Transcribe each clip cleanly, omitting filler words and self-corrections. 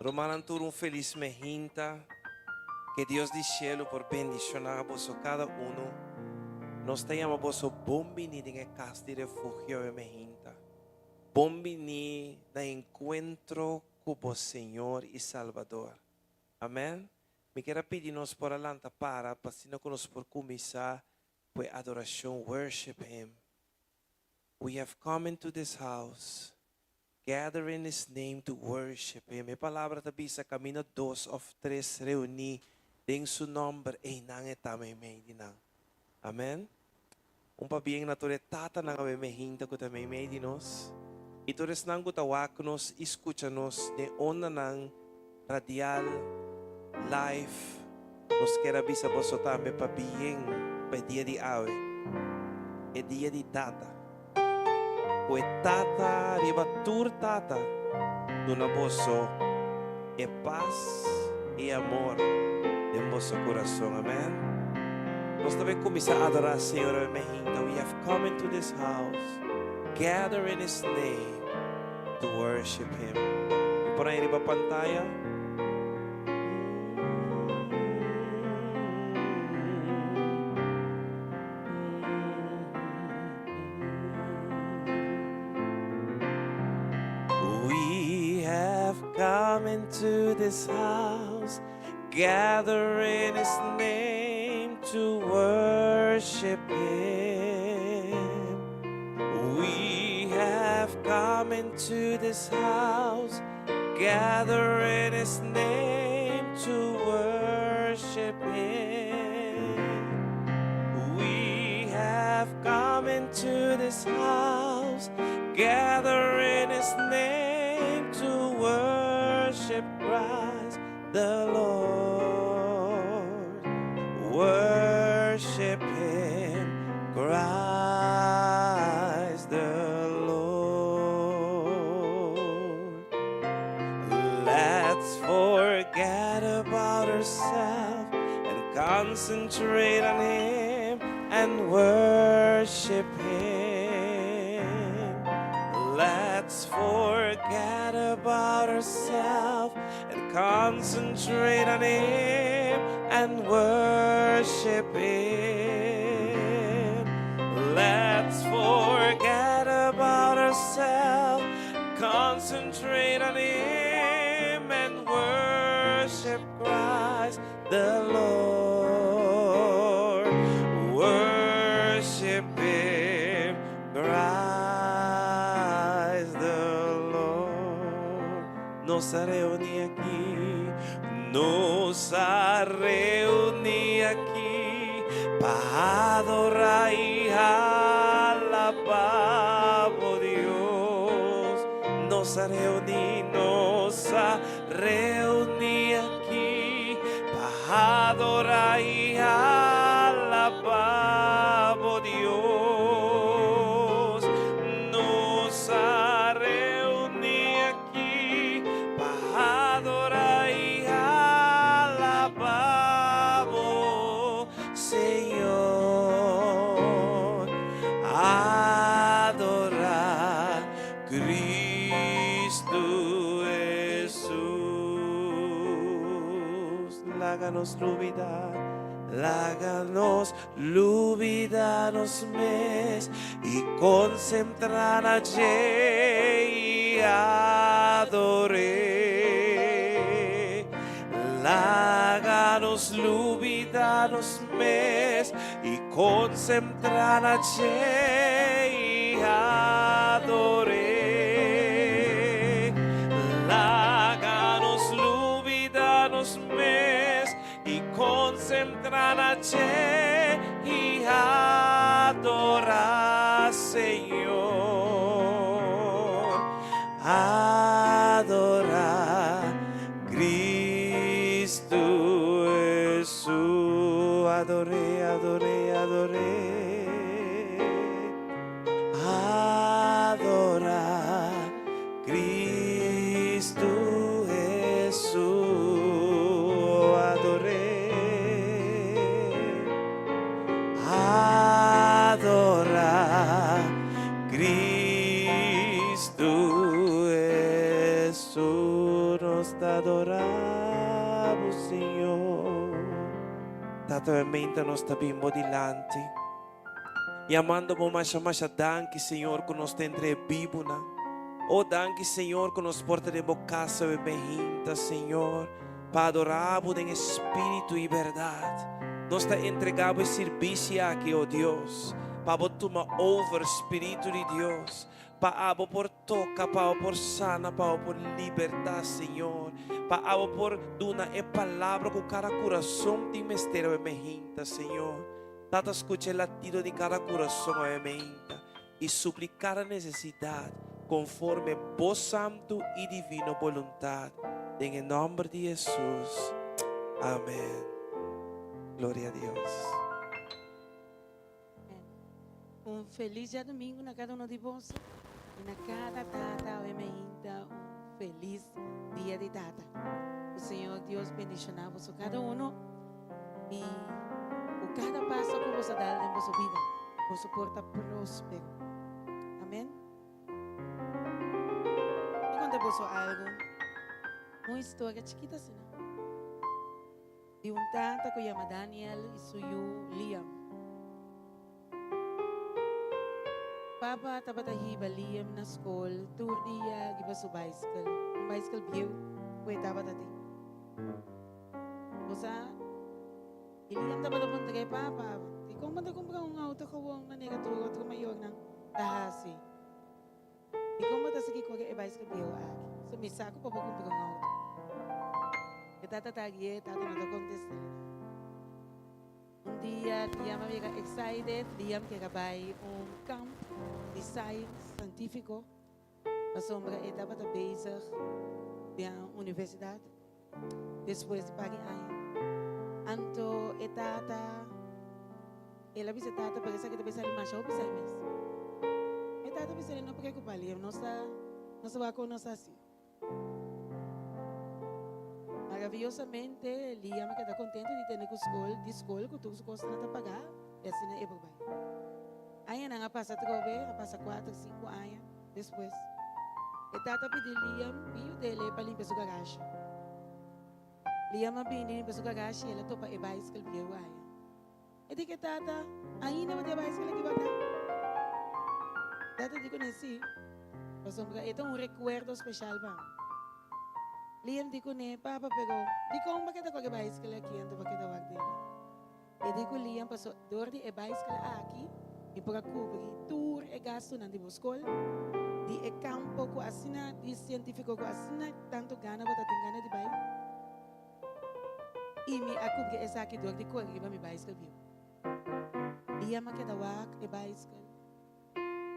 Rumannan tur un felis mehinta. Ke Dios di shelu por bendishoná boso kada unu. Nos ta yama boso bon bini den e kas di refugio awe mehinta. Bon bini na enkuentro ku bo Señor i Salbador. Amèn. Mi kier a pidi nos por a lanta para pa asina ku nos por kuminsá ku e adorashon Worship Him. We have come into this house, gather in His name to worship Him. E palabra ta bisa kaminda dos òf tres reuní den Su nòmber, einan E ta meimei di nan. Amèn. Un pabien na tur e tatanan awe mehinta ku ta meimei di nos i tur esnan ku ta wak nos i skucha nos den ondanan radial, live. Nos kier a bisa boso tambe pabien pa e dia di awe, e dia di tata. Ku e Tata riba tur tata duna boso e pas i amor den boso kurason. Amen. Nos ta bin kuminsá adorá Señor awe mehinta. We have come into this house, gather in His name to worship Him. Mi por haña riba pantaya? We have come into this house, gather in His name to worship Him. We have come into this house, gather in His name to worship Him. We have come into this house, gather in His name to worship Christ the Lord. Worship Him, Christ the Lord. Let's forget about ourselves and concentrate on Him and worship Him. Let's forget about ourselves and concentrate on Him and worship Him. Let's forget about ourselves, concentrate on Him and worship Christ the Lord. Worship Him, Christ the Lord. Nos a reuní aki, nos a reuní aki pa adorá i alabá bo Dios. Nos a reuní, nos a reuní aki pa adorá i alabá bo Dios. Nos a reuní aki pa adorá i alabá bo Señor. Adorá Cristo Hesus. Laga nos lubidá, laga nos lubidá nos mes i konsentrá na dje i ador'é. Laga nos lubidá nos mes i konsentrá na dje i ador'é. Laga nos lubidá nos mes i konsentrá na dje i adorá Señor. Adorá Cristo Hesus. Ador'é, ador'é, ador'é. Adorá Cristo Hesus. Ador'é. Adorá Cristo Hesus. Nos ta ador'é. Tata awe meinta nos ta bin bo dilanti. Yamando bo masha masha danki Señor ku nos ta entre e bibunan. Oh danki Señor ku nos por ta den bo kas awe mehinta Señor pa adora bo den espiritu i bèrdat. Nos ta entrega bo e sirbisi aki oh Dios pa bo tuma over Spiritu di Dios pa abo por Toka pa bo por sana, pa bo por libertá, Señor. Pa abo por duna e palabra ku kada kurason tin mester awe meinta, Señor. Tata, skucha e latido di kada kurason awe meinta i supli kada nesesidat konforme bo santu i divino boluntat. Den e nòmber di Hesus. Amèn. Gloria a Dios. Un felis djadumingu na kada uno di boso i na kada tata awe meinta un felis dia di tata. Ku Señor Dios bendishoná boso kada uno i ku kada paso ku boso dal den boso bida boso por ta próspero. Amen. Mi konta boso algu, un historia chikito asina. Di un tata ku yama Daniel i su yu Liam. Papa tabata hiba Liam na skol tur dia riba su baiskel, un baiskel bieu ku e tabata tin. Bo sa, i Liam tabata puntra e papa, Dikon bo ta kumpra un outo gewon manera tur otro mayornan ta hasi? Dikon bo ta sigui kore e baiskel bieu aki? So mi sa ku bo por kumpra un outo. E tata ta agi'é, e tata no ta kontest'é. Un dia Liam a bira excited, Liam kier a bai un kamp di science sientífiko, pasobra e tabata bezig den universidat despues di par di aña. Anto e tata, el a bisa e tata, pero esaki ta bai sali masha hopi sai mes. E tata a bisa el, no preocupa Liam, nos ta, nos ta wak con nos ta haci. Maravillosamente Liam a keda contento di tende cu school, di school cu tur su cosnan ta paga y asina e por bai. Añanan a pasa atrobe, a pasa cuater, cinco aña despues. E tata a pidi Liam bin yud'el pa limpia su garashi. Liam a bini limpia su garashi y el a topa e baiskel bieu aya. E di ku e tata, Ainda bo tin e baiskel aki bata? Tata di kuné, Sí, pasobra e ta un rekuerdo speshal pa mi. Liam di kuné, Papa, pero dikon bo keda ku e baiskel aki anto bo keda wak dele? E di ku Liam, Paso dor di e baiskel aki mi por a kubri tur e gastunan di bo skol, di e kampo ku asina di sientifiko ku asina tantu gana bo ta tin gana di bai. I mi a kubri esaki dor di kore riba mi baiskel bieu. Liam a keda wak e baiskel.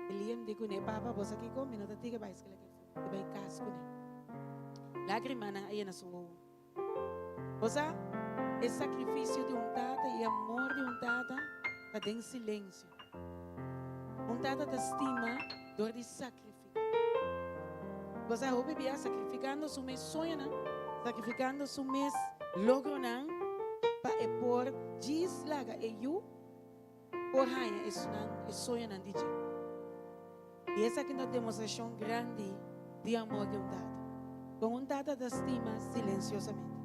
I Liam di kuné, Papa, bo sa kiko? Mi no ta tira e baiskel aki afó. Mi ta bai kas kuné. Lágrimanan a yena su wowo. Bo sa, e sakrifisio di un tata i e amor di un tata ta den silensio. Un tata ta stima dor di sakrifiká. Bo sa hopi bia sakrifikando su mes soñonan, sakrifikando su mes logronan pa e por djis laga e yu por haña esunnan e soñonan di dje. I esaki ta demostrashon grandi di amor di un tata. Kon un tata ta stima silensiosamente.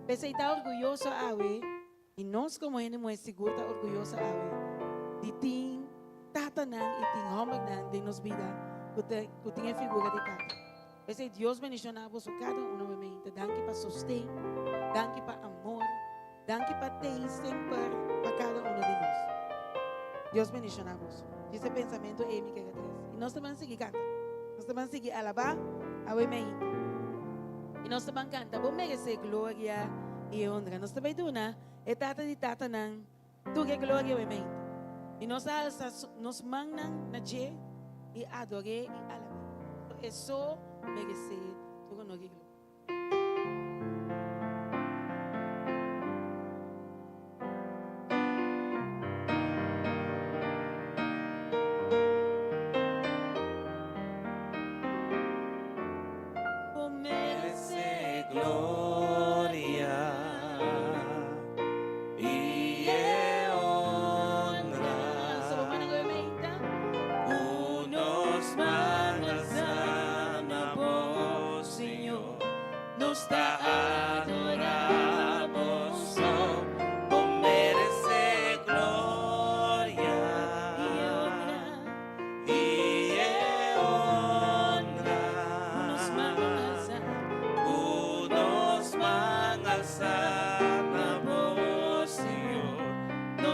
P'esei ta orguyoso awe. I nos komo hende muhé sigur ta orguyoso awe di tin tatanan i tin hòmbernan den nos bida ku ta ku tin e figura di tata. P'esei Dios bendishoná boso kada uno nuevamente. Danki pa sosten, danki pa amor, danki pa tei semper pa kada uno di nos. Dios bendishoná boso. Djis e pensamentu ei mi kere trese. I nos ta ban sigui kanta. Nos ta ban sigui alabá awe meinta. I nos ta ban kanta, Bo meresé gloria i honra. Nos ta bai duna e Tata di tatanan tur e gloria awe meinta. I nos a alsa nos mannan na dje i ador'é i alab'é. E so meresé tur honor i gloria. Bo merece gloria y e honra. Cu nos man alza na bo, Señor.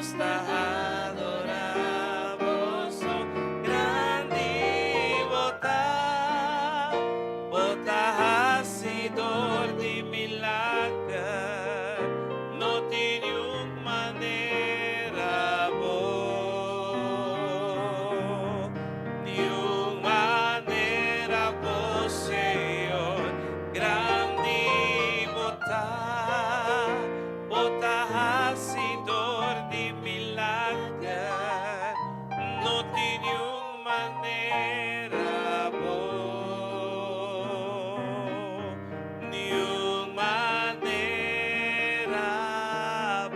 Nos ta adorá Boso. Grandi Bo ta, Bo ta hasidor di milager. No tin niun manera Bo, niun manera Bo, Señor. Grandi Bo ta, Bo ta hasidor di milager. No tin niun manera Bo, niun manera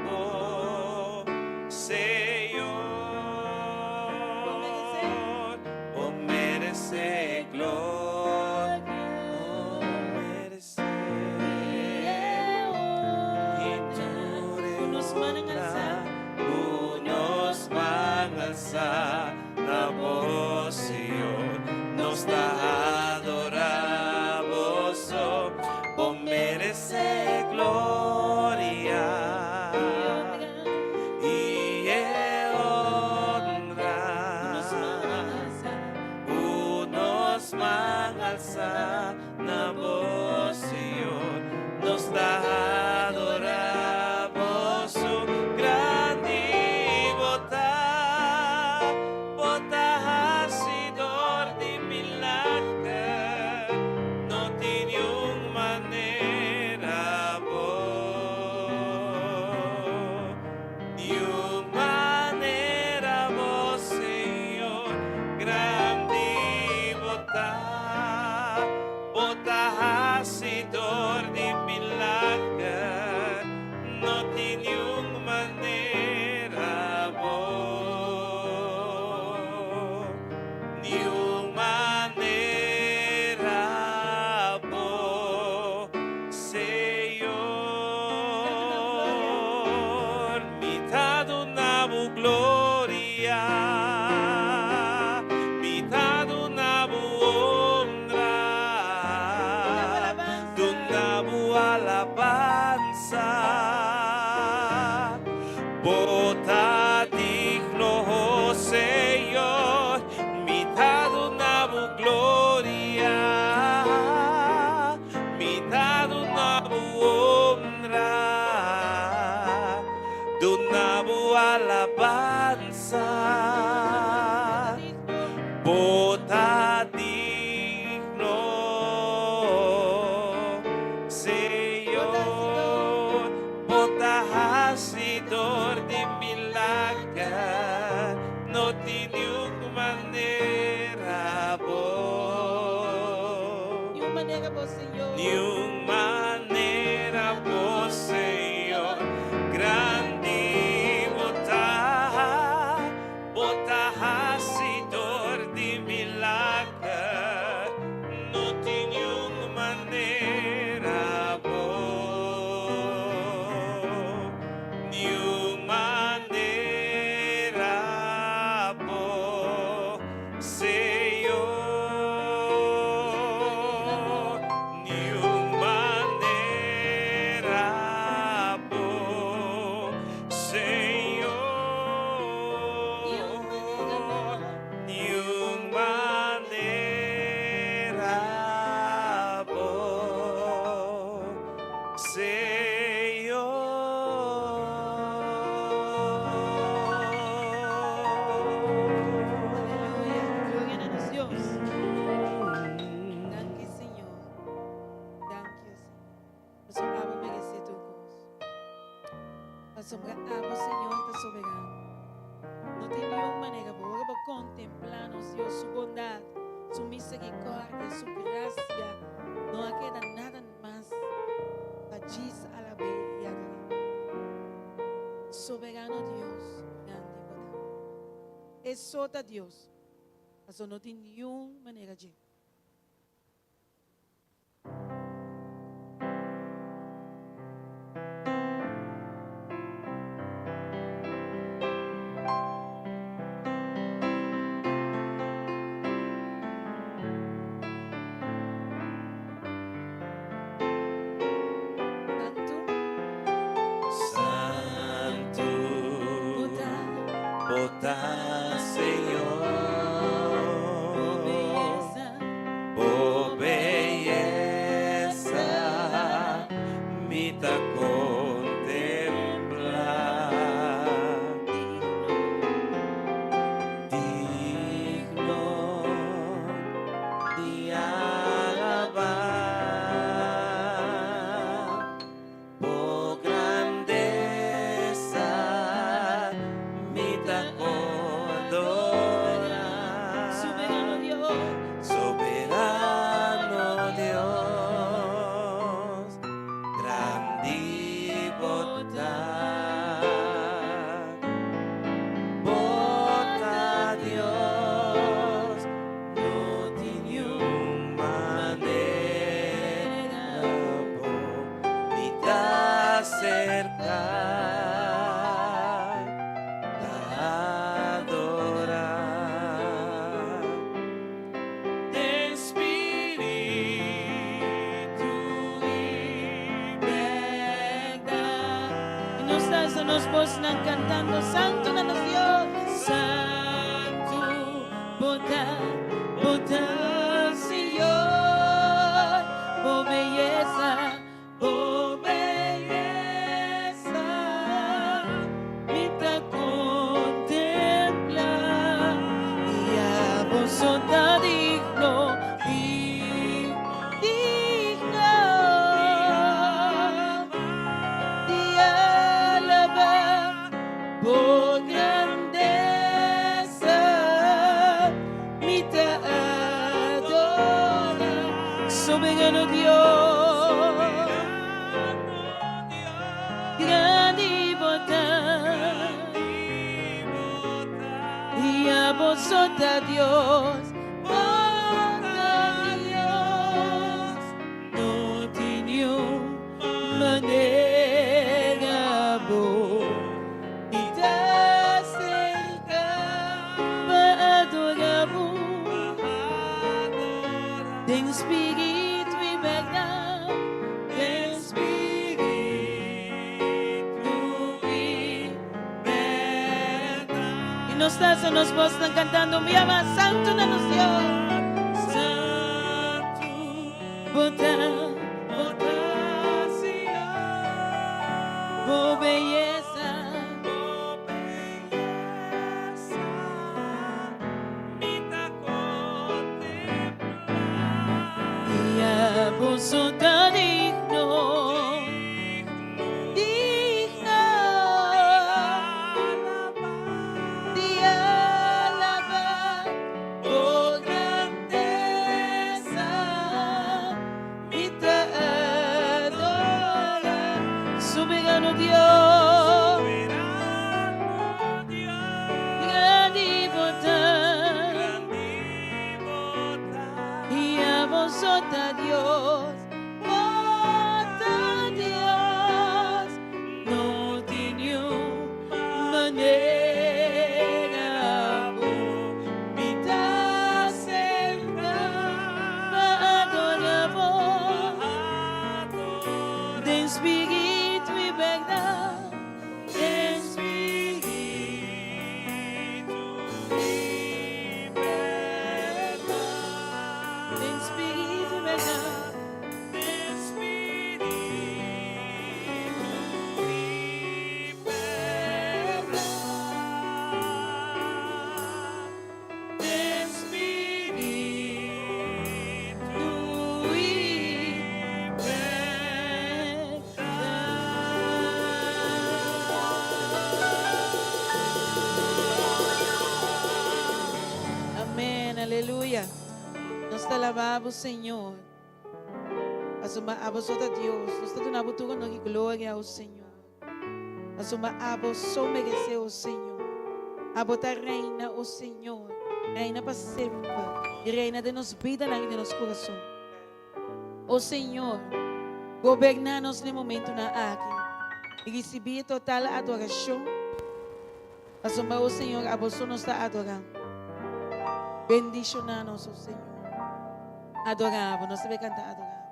Bo, Señor. Bo meresé gloria, Bo meresé Ku nos mannan alsá. Ku nos man alsá na Bo, Señor. Nos ta adorá Boso. Bo meresé gloria i honra. Ku nos man alsá na Bo, Señor. Nos ta adorá Boso. Grandi Bo ta, Bo ta hasidor di milager. No tin niun manera Bo, niun manera Bo, Señor. Grandi Bo ta, Bo ta hasidor di milager. No tin niun manera Bo, niun manera Bo, Señor. Mi ta duna Bo gloria, mi ta duna Bo honra, duna Bo alabansa. Bo ta digno, Señor, mi ta duna Bo gloria, mi ta duna Bo honra, duna Bo alabansa. Bo ta digno, Señor, Bo ta hasidor di milager, no tin niun manera Bo. Niun manera Bo, Señor. Niun manera Bo, Señor. Grandi Bo ta, Bo ta hasidor di milager, no tin niun manera Bo, niun manera Bo, Señor. Niun manera Bo, Señor. Niun manera Bo, Señor. Aleluya. Gloria na nos Dios. Danki, Señor. Danki, Señor. Pasobra Abo meresé tur kos. Pasobra Abo, Señor, ta soberano. No tin ningun manera Bo. Ora bo kontemplá nos Dios, su bondat, su miserikòrdia, su grasia, no a keda nada mas pa djis alab'é i ador'é. Soberano Dios, grandi Bo ta. E so ta Dios. Paso no tin ningun manera dje. Santu, Santu. Bo ta Señor. Bo beyesa mi ta contemplá. Digno di alabá. Bo grandesa mi ta adorá. Soberano Dios. Soberano Dios, grandi bo ta. Bo ta Dios, no tin niun manera bo mi ta aserká pa adorá. Den spiritu i bèrdat. I nos ta alsa nos bosnan kantando, Santu na nos Dios. Santu bo ta, bo ta Señor, bo beyesa, bo beyesa mi ta kontemplá. I abo so ta digno, digno di alabá bo grandesa mi ta adorá. Soberano Dios, grandi bo ta, i abo so ta Dios, bo ta Dios, no tin niun manera bo mi ta aserká pa adorá bo den spiritu i bèrdat, den spiritu i bèrdat. I nos ta alsa nos bosnan kantando un bia mas, Santu na nos Dios. Santu bo ta, bo ta Bo beyesa, Bo beyesa mi ta kontemplá. I abo so ta digno, digno di alabá bo grandesa mi ta adorá. Soberano Dios, Soberano Dios, grandi bo ta, grandi bo ta. I abo so ta Dios, bo ta Dios, no tin niun manera bo mi ta aserká pa adorá bo den spiritu i bèrdat, den spiritu i bèrdat. Den spiritu i bèrdat. Den spiritu i bèrdat. Den spiritu i bèrdat. Amèn, aleluya. Nos ta alabá bo, Señor. Pasobra abo so ta Dios. Nos ta duna bo tur honor i gloria, o Señor. Pasobra abo so meresé, o Señor. Abo ta reina, o Señor. Reina pa semper. I reina den nos bidanan i den nos kurason. O Señor, goberná nos na e momentunan aki. I risibí e total adorashon. Pasobra, o Señor, abo so nos ta adorá. Bendishoná nos, o Señor. Adorá bo. Nos ta bay kanta Adorá bo.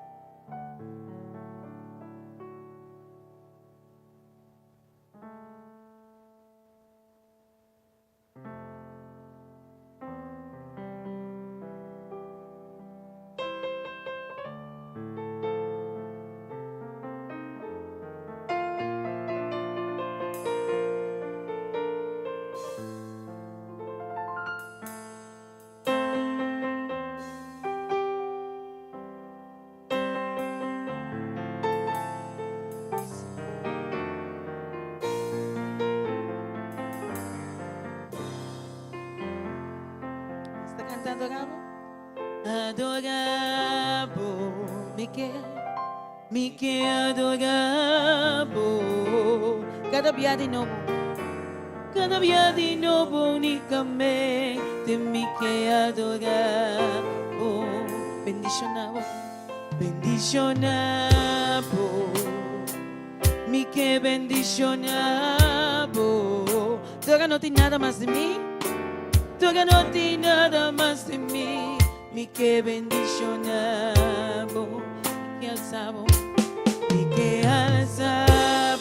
kanta Adorá Bo? Adorá Bo, mi ke, mi ke adorá Bo. Kada bia di nobo, kada bia di nobo unikamente mi ke adorá Bo. Bendishoná Bo, bendishoná Bo. Mi ke bendishoná Bo. Toga no tin nada mas di mi, toga no tin nada mas di mi. Mi ke bendishoná Bo, mi ke alsa Bo, mi ke alsa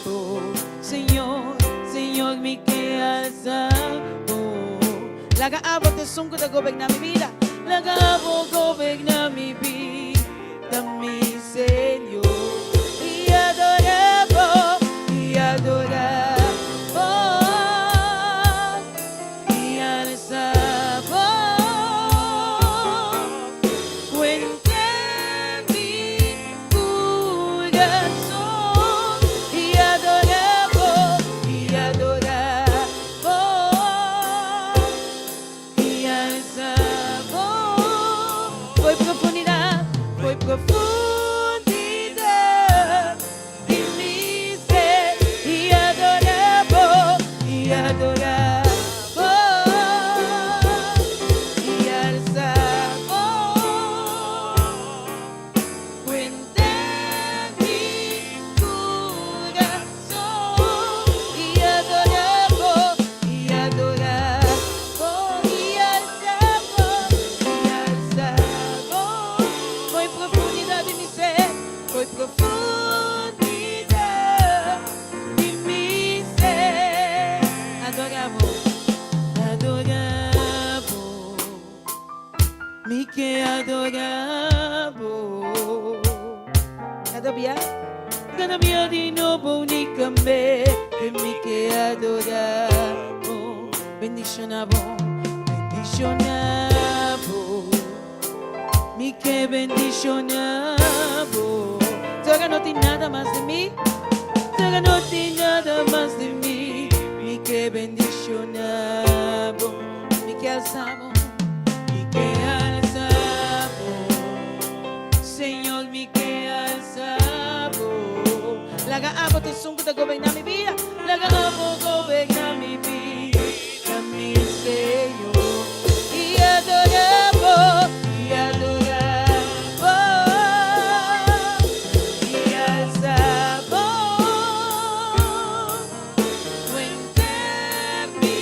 Bo. Señor, Señor, mi ke alsa Bo. Laga abo ta esun ku ta goberná mi bida, laga abo goberná mi bida, mi Señor. I adorá Bo, i adorá Bo, i alsa Bo. Fuente mi kurason, i adorá Bo, i adorá Bo, i alsa Bo. Foi profundidat, foi profundidat di mi ser, i adorá Bo, i adorá Bo, i alsa Bo. Fuente mi kurason, i adorá Bo, i adorá Bo, i alsa Bo, i alsa Bo. Foi profundidat di mi ser, foi profundidat di mi ser. Adorá Bo, adorá Bo. Mi ke adorá Bo. Kada bia, kada bia di nobo unikamente mi ke adorá Bo. Bendishoná Bo, bendishoná Bo. Mi ke bendishoná Bo. Toga no tin nada mas di mi, toga no tin nada mas di mi. Mi ke bendishoná Bo, mi ke alsa Bo, mi ke alsa Bo. Señor, mi ke alsa Bo. Laga abo ta esun ku ta goberná mi bida, laga abo goberná mi bida, mi Señor. I adorá Bo, i adorá Bo, i alsa Bo. Fuente mi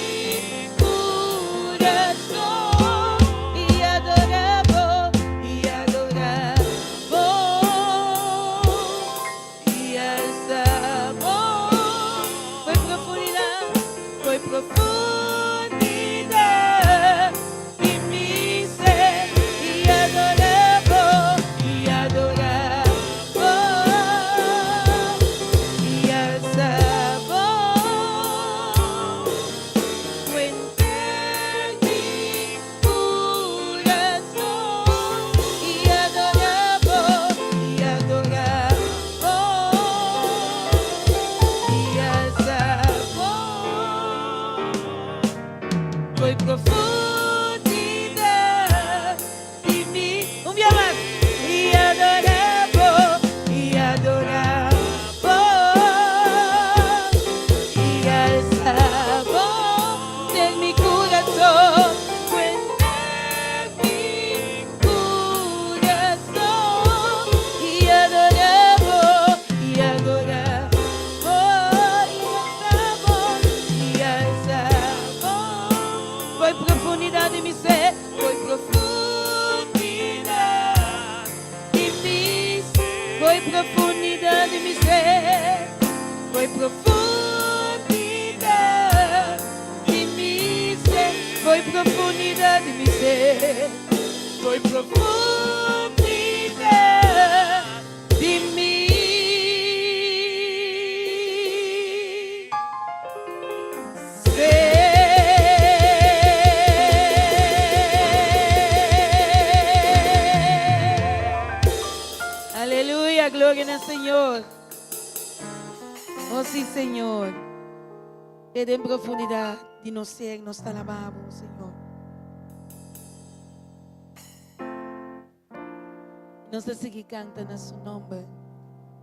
kurason, i adorá Bo, i adorá Bo, i alsa Bo. Foi profundidat, foi profundidat di mi ser, i adorá Bo, i adorá Bo, i alsa Bo. Fuente mi kurason, i adorá Bo, i adorá Bo, i alsa Bo. Foi profundidat di mi, un bia mas, i adorá Bo, i adorá Bo, i alsa Bo den mi kurason, fuente mi kurason, i adorá Bo, i adorá Bo, i alsa Bo, i alsa Bo. Foi profundidat di mi ser, foi profundidat di mi ser, foi profundidat di mi ser, foi profundidat di mi ser, foi profundidat di mi ser, foi profundidat di mi ser. Aleluya, gloria na Señor. Oh sí, Señor. Te den profundidat di nos ser nos ta alabá Bo, Señor. Nos ta sigui kanta na su nòmber.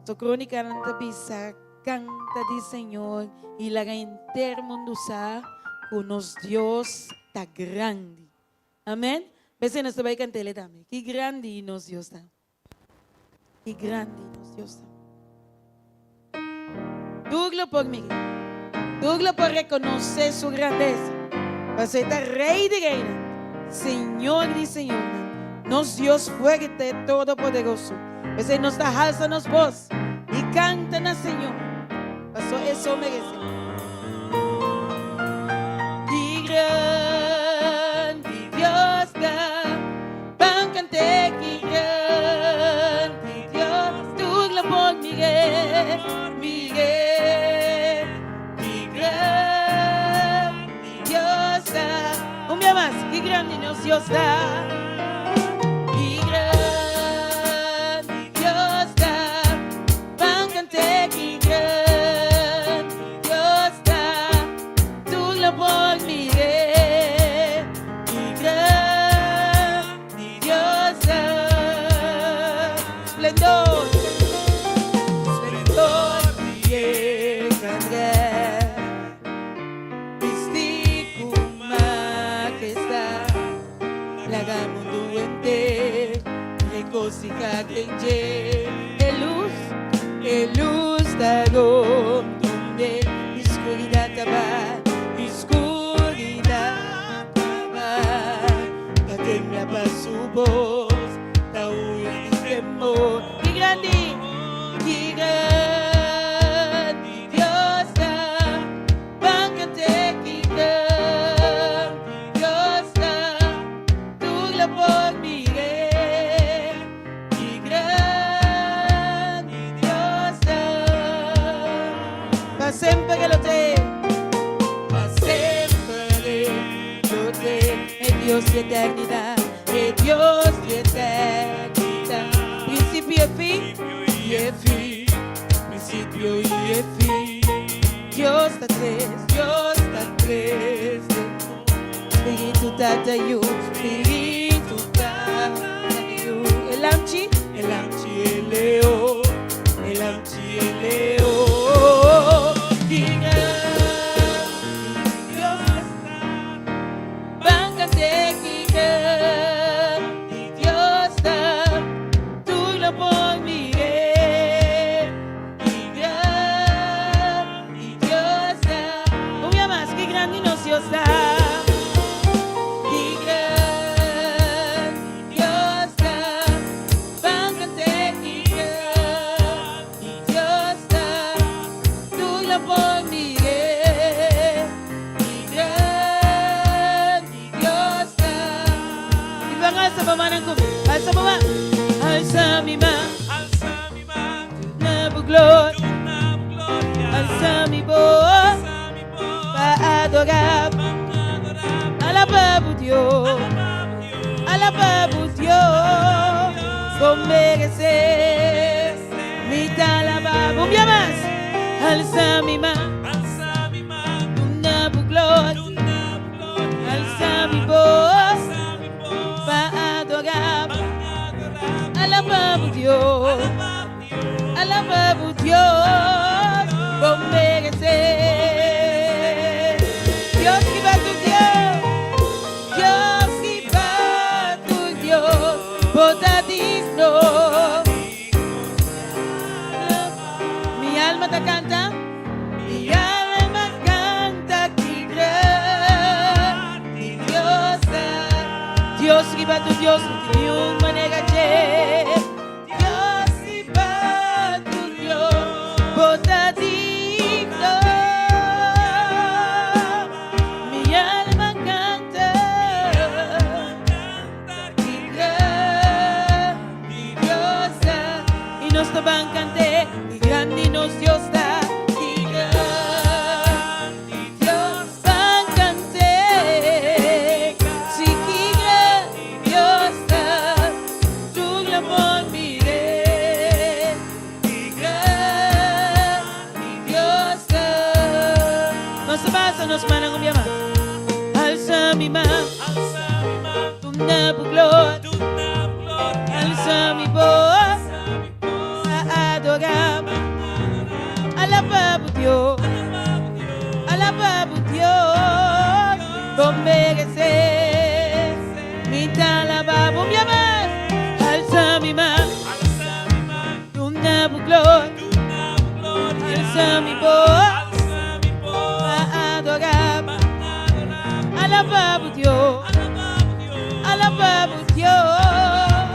So Krónikanan ta bisa, Kanta di Señor i laga henter mundu sa ku nos Dios ta grandi. Amèn. P'esei nos ta bai kant'el tambe. Ki grandi nos Dios ta! Ki grandi nos Dios ta! Tur lo por mir'é. Tur lo por rekonosé su grandesa. Pasobra e ta Rei di reinan, Señor di señornan, nos Dios fuerte, todopoderoso. P'esei nos ta halsa nos bos i kanta na Señor, pasobra e so meresé. Ki grandi Dios ta! Ban kant'é ki grandi Dios tur lo por mir'é, mir'é. Ki grandi Dios ta. Un bia mas, ki grandi nos Dios ta. Ki grandi Dios ta. Ban kant'é ki grandi Dios ta. Tur lo por mir'é, ki grandi Dios ta. Splendor, splendor di e grandez, bisti ku majestad, laga mundu henter regosihá den dje. E lus, e lus ta rondonde i skuridat ta bai, i skuridat ta bai, ta tembla pa su bos, ta hui di temor. Ki grandi, ki grandi Dios ta, ban kant'é ki grandi Dios ta, tur lo por mir'é. Ki grandi Dios ta. Pa semper e lo te. Pa semper e lo te. E Dios di eternidad, e Dios di eternidad. Principio y fin, y e fin. Principio y e fin. Dios ta tres, Dios ta tres. Spiritu Tata Yu, Spiritu Tata Yu. E lamchi, e lamchi e leo, e lamchi e leo. Ki grandi Dios ta, ban kant'é ki grandi Dios ta, tur lo por mir'é. Ki grandi Dios ta. Un bia mas, ki grandi nos Dios ta. Ki grandi Dios ta. Ban kant'é ki grandi Dios ta. Tur lo por mir'é. Ki grandi Dios ta. I ban alsa bo mannan ku mi. Alsa bo man. Alsa mi man. Duna bo gloria. Alsa mi voz pa adorá. Alabá bo Dios. Alabá bo Dios. Bo meresé. Mi ta alabá bo. Un bia mas. Alsa mi man. Duna bo gloria. Alsa mi voz pa adorá. Alabá bo Dios, alabá bo Dios, bo meresé. Dios riba tur Dios, Dios riba tur Dios, bo ta digno. Mi alma ta canta, mi alma canta ki grandi Dios ta. Dios riba tur Dios, no tin niun manera dje. Dios riba tur Dios, bo ta digno. Mi alma canta ki grandi Dios ta. I nos ta ban cant'é, ki grandi nos Dios ta, ki grandi Dios. Ban cant'é, si ki grandi Dios ta, tur lo por mir'é, ki grandi Dios ta. Nos ta basa nos mannan un bia mas. Alsa mi man, duna bo gloria. Alsa mi voz. Dios, alabá bo Dios, bo meresé. Mi ta alabá bo, mi mas, alsa mi man, duna bo gloria, alsa mi bos, pa adorá bo, alabá bo Dios, alabá bo Dios,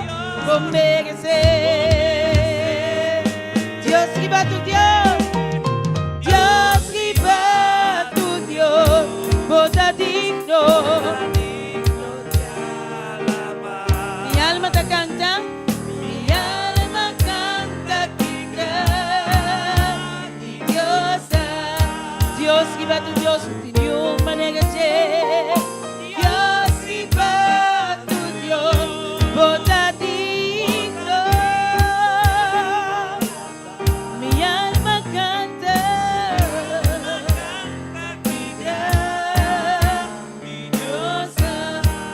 bo meresé. Dios riba tur Dios, Dios riba tur Dios, bo ta digno. Mi alma ta canta, mi alma canta ki grandi Dios ta. Dios riba tur Dios, no tin niun manera dje. Dios riba tur Dios, bo ta digno. Mi alma canta, ki grandi Dios ta.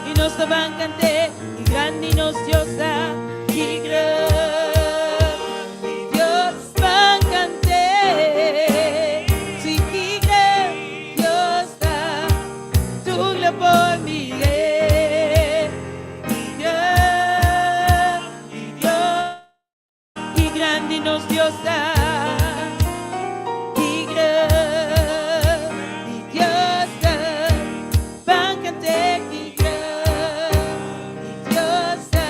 Y nos ta ban cant'e, ki grandi nos Dios ta, ki grandi Dios ban cant'e. Si ki grandi Dios ta, tur lo por mir'e. Ki grandi Dios, ki grandi nos Dios ta, ki grandi Dios ta, ban cant'e ki grandi Dios ta,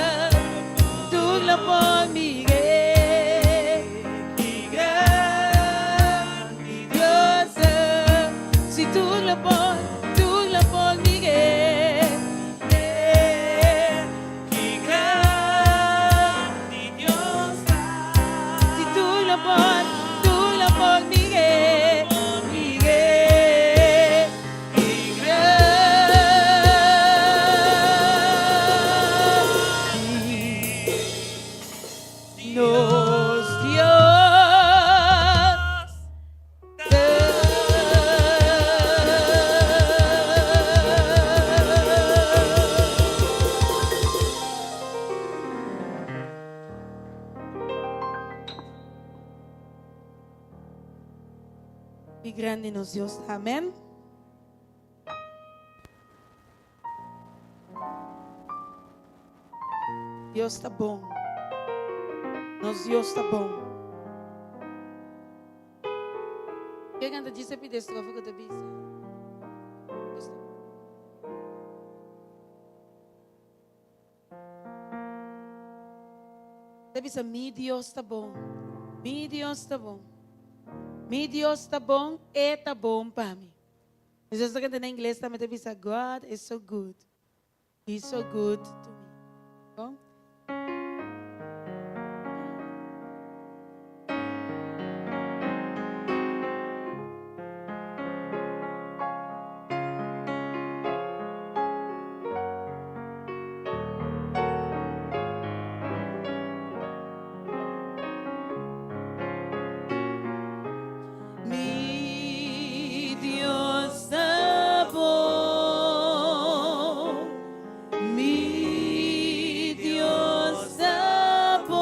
tur lo por mir'e. Ki grandi Dios ta, si tur lo por mir'e. Ki grandi Dios ta. Si tur lo por mir'e, mir'e. Ki grandi nos Dios ta. Ki grandi nos Dios ta. Amen. Dios ta bon. Nos Dios ta bon. Ke canta djis e pida estrofa ku ta bisa? Dios ta bon. Ta bisa mi Dios ta bon, mi Dios ta bon, mi Dios ta bon, e ta bon pa mi. Nos ta canta na ingles tambe ta bisa God is so good, He's so good to me. Bon? Mi Dios ta bon, mi Dios ta bon,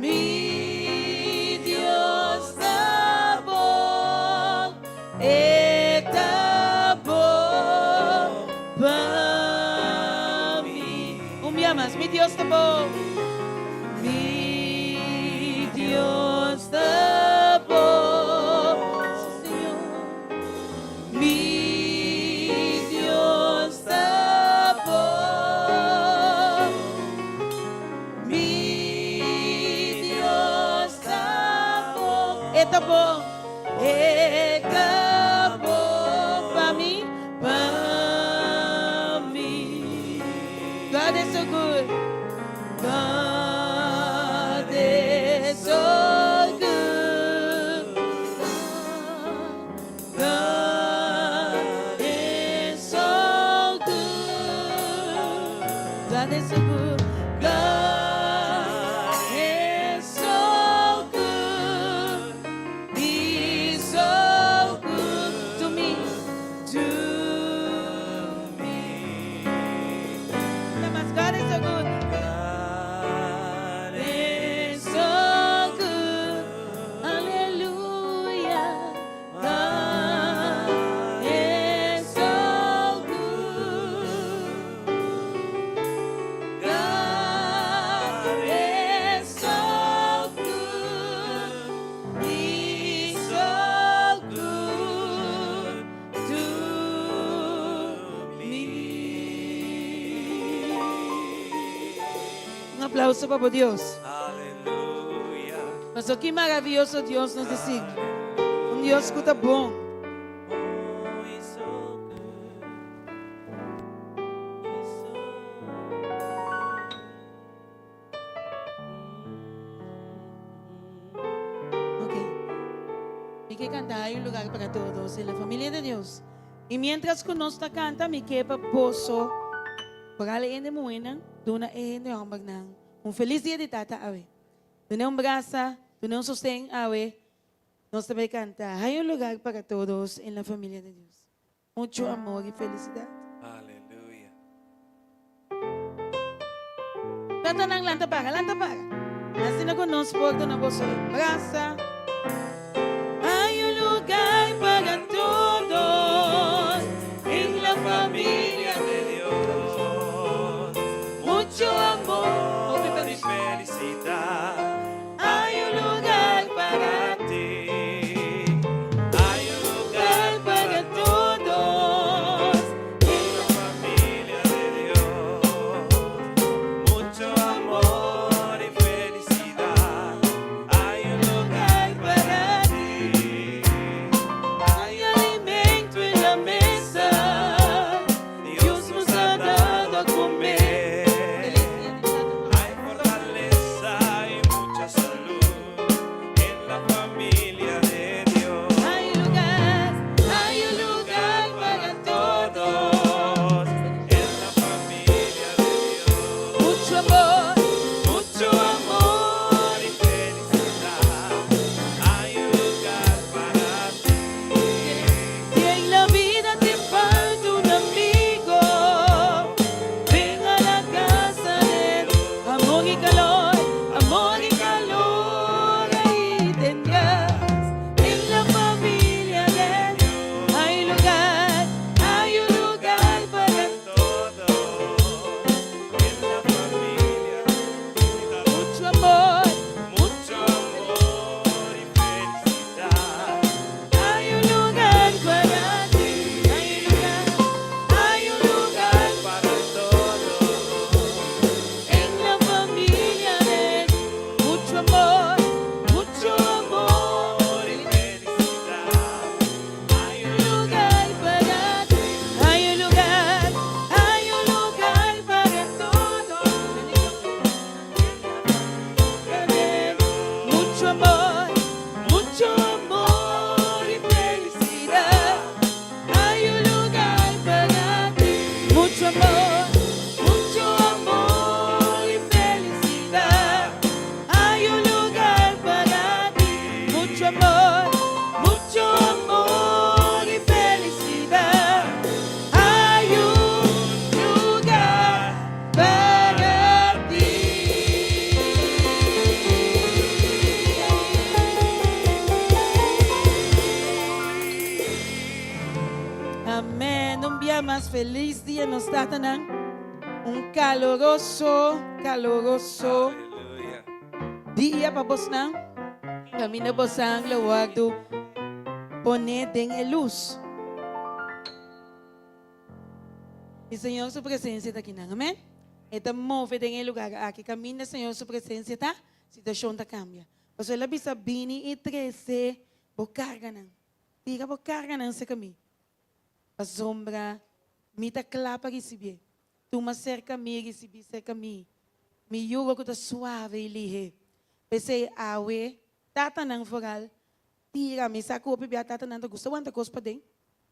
mi Dios ta bon, e ta bon pa mi. Un bia mas, mi Dios ta bon. Mi Dios ta bon, sí Señor. Mi Dios ta bon. Mi Dios ta bon. E ta bon. E ta bon pa mi, pa mi. God is so good. God is so good. God is so good. God is so good. God is so good. He's so good to me, to me. God is so good. God is so good. aplauso pa bo Dios. Aleluya. Paso ki maravioso Dios nos ta sirbi. Un Dios ku ta bon. Oh, he's so good. He's so good. Ok. Mi ke kanta Hay un lugar para todos en la familia de Dios. Y mientras ku nos ta kanta mi ke pa boso Foral e hende muhénan, duna e hende hòmbernan un felis dia di tata awe. Dun'é un brasa, dun'é un sosten awe. Nos ta bai kanta Hay un lugar para todos en la familia de Dios. Mucho amor y felicidad. Aleluya. Tatanan lanta para, lanta para. Asina ku nos por duna boso un brasa. Hay un lugar para todos en la familia de Dios. Mucho amor y felicidad. Hay un lugar para ti. Hay un lugar para todos en la familia de Dios. Mucho amor y felicidad. Hay un lugar para ti. Hay alimento en la mesa. Dios nos ha dado a comer. Hay fortaleza y mucha salud en la familia de Dios. Hay lugar, hay un lugar para todos. En la familia de Dios. Mucho amor, Mucho amor y felicidad. Hay un lugar para ti. Si en la vida te falta un amigo, ven a la casa de amor y calor, amor y calor ahí tendrás. En la familia de Dios hay lugar, hay un lugar para Todos en la familia. Mucho amor, Mucho amor y felicidad. Hay un lugar para ti, hay un lugar, hay un lugar Para todos. En la familia de mucho amor, mucho amor y felicidad. Hay un lugar para ti, hay un lugar, hay un lugar para todos. Mucho amor, mucho amor y felicidad. Hay un lugar para ti. Mucho amor, mucho amor y felicidad. Hay un lugar para ti. Mucho amor, mucho amor y felicidad. Hay un lugar para ti. Amén. Un bia mas felis dia nos tatanan. Un caloroso, caloroso Aleluya. dia pa bosnan. Caminda bosan lo wordo pone den e luz. Y Señor su presencia ta akinan. Amén. E ta move den e lugar aki. Caminda Señor su presencia ta, situacion ta cambia. Pasobra el a bisa bini y trece bo carganan. Tira bo carganan cerca mi. Pasobra mi ta cla pa ricibié. Tuma cerca mi y ricibi cerca mi mi yugo cu ta suave y lihe. P'esey awe tatanan foral tira mi sa cu hopi bia tatanan ta gusta wanta cos paden.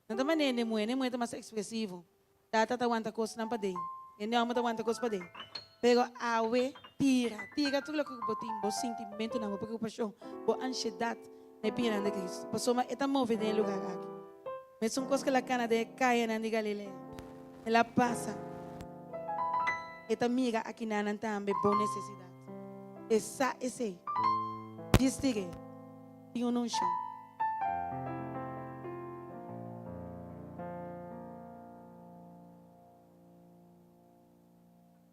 Nan ta manera ne muhe, ne muhe ta mas expresivo. Tata ta wanta cosnan paden, e ne homber ta wanta cos paden. Pero awe tira, tira tur loke cu bo tin, bo sintimentonan, bo preocupacion, bo ansiedad na e pianan di Cristo. Pasobra e ta move den e lugar aki. Mesun kos ku el a kana den e kayanan di Galilea, el a pasa. E ta mira akinanan tambe bo nesesidat. E sa esei. Djis tir'é. Tin un unshon.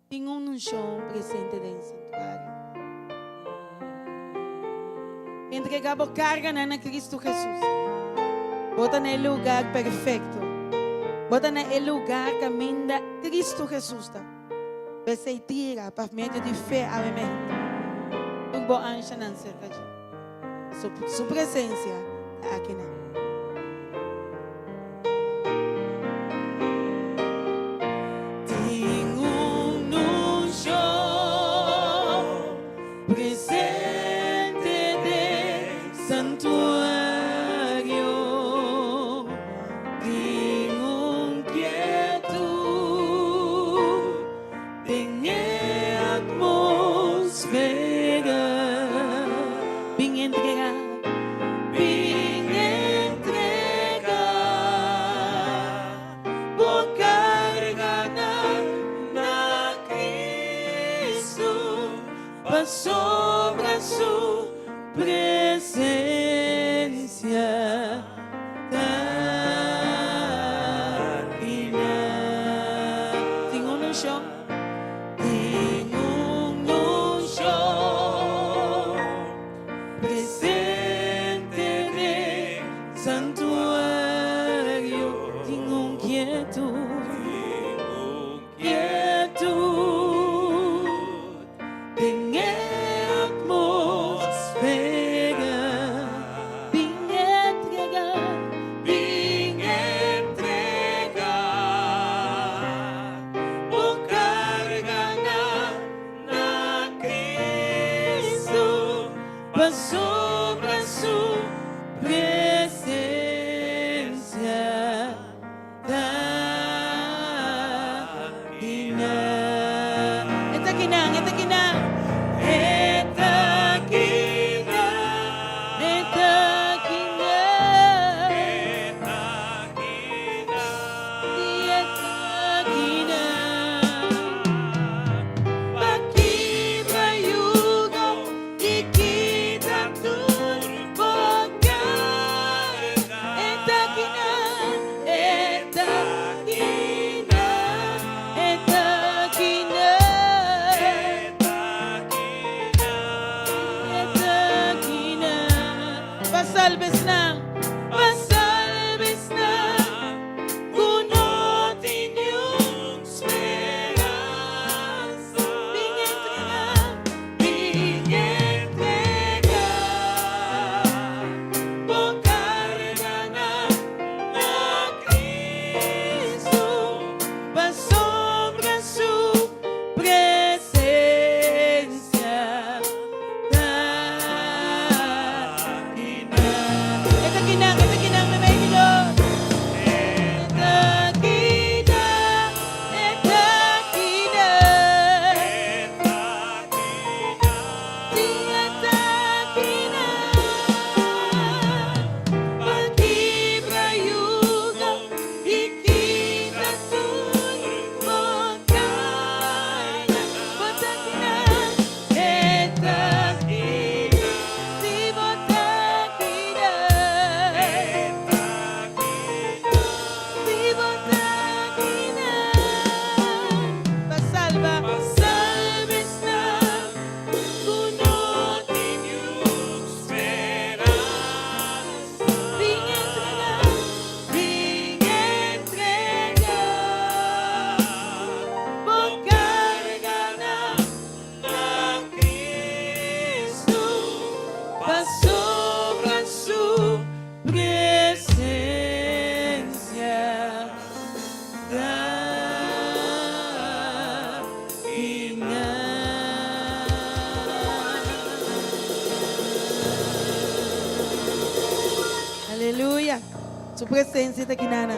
Tin un unshon presente den santuario. Entrega bo karganan na Cristo Jesus. Bo ta na e lugar perfecto. Bo ta na e lugar kaminda Cristo Jesus ta. P'esei tira pa medio di fe awe meinta tur bo anshanan serka dje. Pasobra su presensia ta akinan. Tin un nunshon presente den santuario. Tin un kietud den e atmosfera. Bin entrega, bin entrega bo karganan na Cristo, pasobra su presencia ta akinan. Tin un unshon, tin un unshon presente den santuario. Tin un kietud, kietud den e atmosfera. Bin entrega, bin entrega bo karganan na Cristo, pasobra su presencia Ta kinan. E ta kinan, e ta kinan. E ta kinan, e ta kinan. E ta kinan. Si e ta kinan. Pa kibra yugo i kita tur bo karga. E ta kinan, e ta kinan, e ta kinan. E ta kinan. Pa salba esnan, pa salba esnan ku no tin niun speransa. Bin entrega, bin entrega bo karganan na Cristo, pasobra su presencia ta akinan. E ta akinan, e ta akinan meimei di nos. E ta akinan, e ta akinan. Si e ta akinan. Pa kibra yugo i kita tur bo karga. Bo ta akinan, e ta akinan. Si bo ta akinan. Si bo ta akinan. Pa salba, salba esnan ku no tin niun speransa. Bin entrega, bin entrega bo karganan na Cristo, pasobra su presencia ta akinan. Aleluya! Su presencia ta akinan.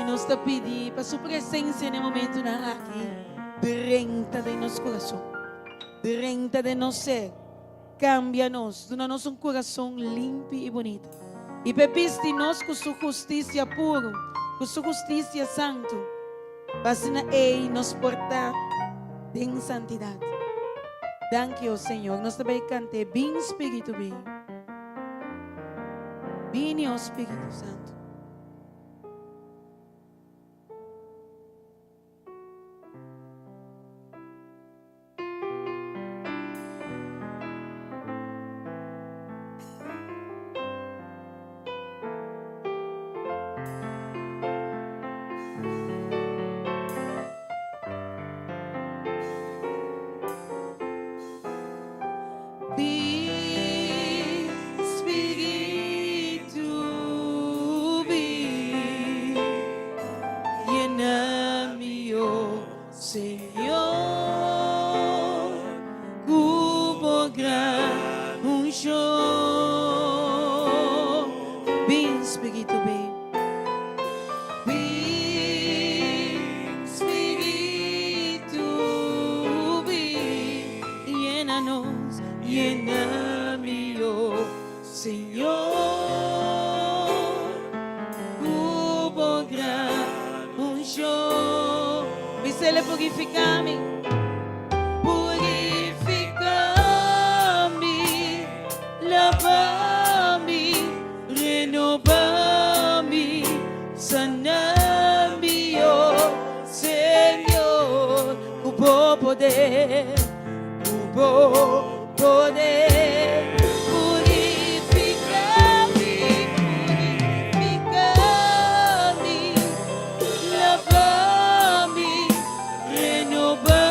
I nos ta pidi pa su presencia na e momentonan aki drenta den nos corazon, drenta den nos ser, cambia nos, duna nos un corazon limpi i bunita. I p'e bisti nos cu su husticia puru, cu su husticia santu, pa asina ei nos por ta den santidad. Danki, o Señor. Nos ta bay cant'é, Bin, Spiritu, bin. Bini, o Spiritu Santu. Spiritu bin. Bin, Spiritu bin. Yena nos, yena mi, oh Señor, ku bo gran unshon. Bis'El purifiká mi. Purifiká mi, laba mi, renoba mi, sana mi, oh Señor, ku bo poder, ku bo poder. Purifiká mi, purifiká mi, laba mi, renoba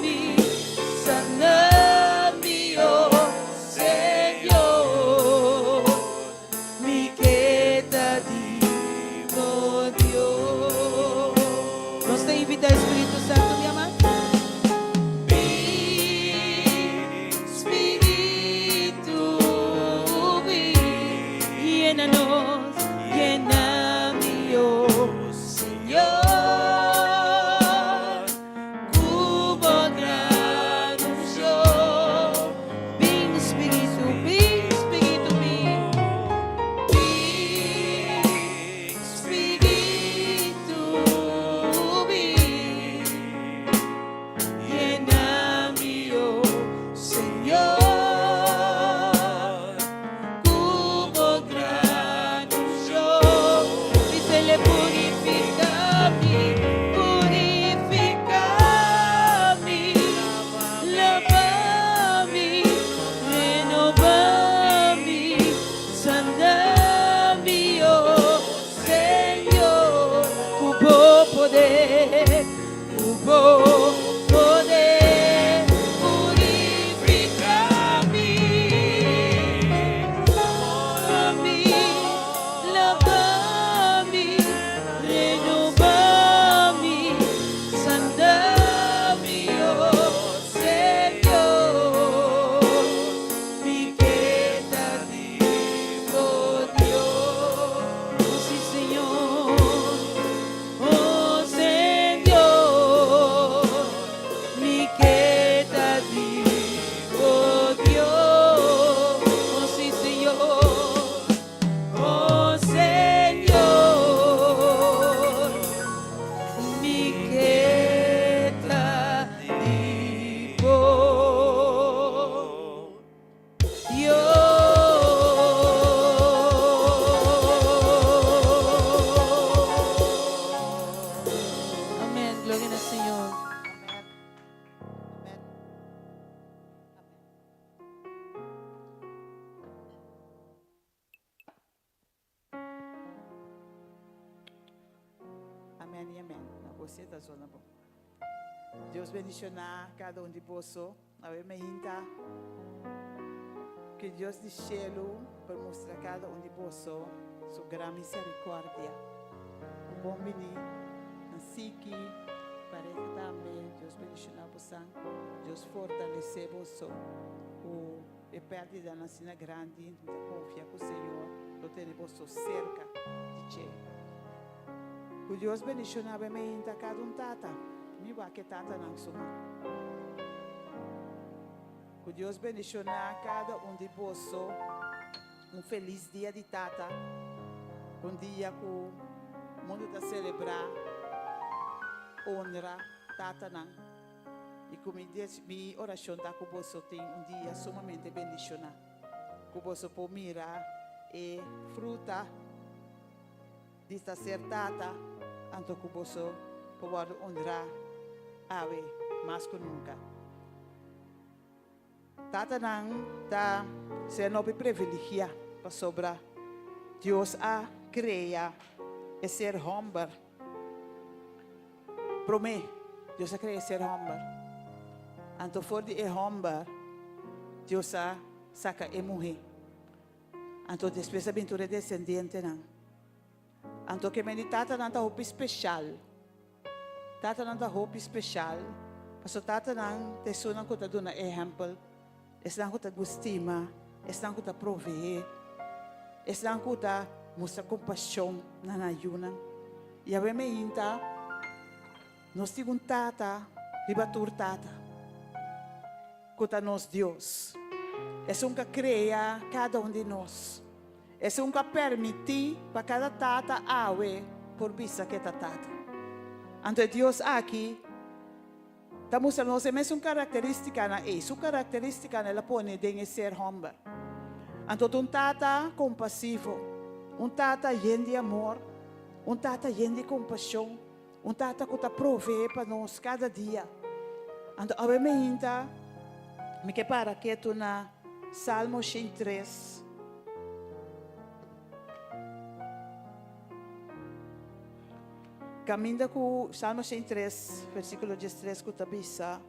mi, sana mi, oh Señor. Mi ke ta di bo, Dios. Nos ta invitá Spiritu Santu, mi amá. Bin, Spiritu, bin. Yena nos, yena mi, oh Señor. Ku bo gran unshon. Bin, Spiritu, bin, Spiritu, bin. Bin, Spiritu, bin. Yena mi, oh Señor. Ku bo gran unshon. Bis'El purifiká mi, purifiká mi, laba mi, renobá mi, sana mi, oh Señor, ku bo poder, ku bo poder, purifiká mi, mi, laba mi, renobá mi, sana mi, oh Señor, mi ke ta di bo Dios, oh sí Señor, oh Señor, mi ke ta di bo Dios, oh sí Señor, oh Señor, mi ke ta di bo Dios. Amèn. Gloria na Señor. Amèn. Amèn. Amèn i amèn. Na bo ta zona bon. Dios bendishoná kada un di boso. Awe mainta. Ku Dios di shelu por mustra kada un di boso su gran miserikòrdia. Un bon bini na Siki, pareha tambe. Dios bendishoná boso. Dios fortalesé boso. Ku e pèrdida asina grandi, ta konfia ku Señor, lo tene boso serka di dje. Ku Dios bendishoná mainta kada un tata. Mi wak e tatanan suma. Ku Dios bendishoná kada un di boso. Un felis dia di tata. Un dia ku mundu ta selebrá, honra tatanan. I ku mi, mi orashon ta ku boso tin un dia sumamente bendishoná. Ku boso por mira e fruta di ta ser tata, anto ku boso por honra awe mas ku nunka. Tatanan ta ser hopi privilegiá pasobra Dios a krea e ser hòmber. Promé, Dios a krea ser hòmber. Anto for di e hòmber, Dios a saka e muhé. Anto despues a bin tur e desendientenan. Anto ke men di tatanan ta hopi spesial. Tatanan ta hopi spesial. Paso tatanan ta esunnan ku ta duna ehèmpel. Esnan ku ta stima, esnan ku ta proveé, esnan ku ta. mustra kompashon na nan yunan. I awe meinta nos tin un Tata riba tur tata, ku ta nos Dios. Esun ku a krea kada un di nos. Esun ku a permití pa kada tata awe por bisa ku e ta tata. Anto e Dios aki ta mustra nos e mesun karakterístikanan ei. Su karakterístikanan el a pone den e ser hòmber. Anto ta un tata kompasivo, un tata yen di amor, un tata yen di kompashon, un tata ku ta proveé pa nos kada dia. Anto awe meinta mi ke para ketu na Salmo 103. Kaminda ku Salmo 103, versíkulo 13 ku ta bisa,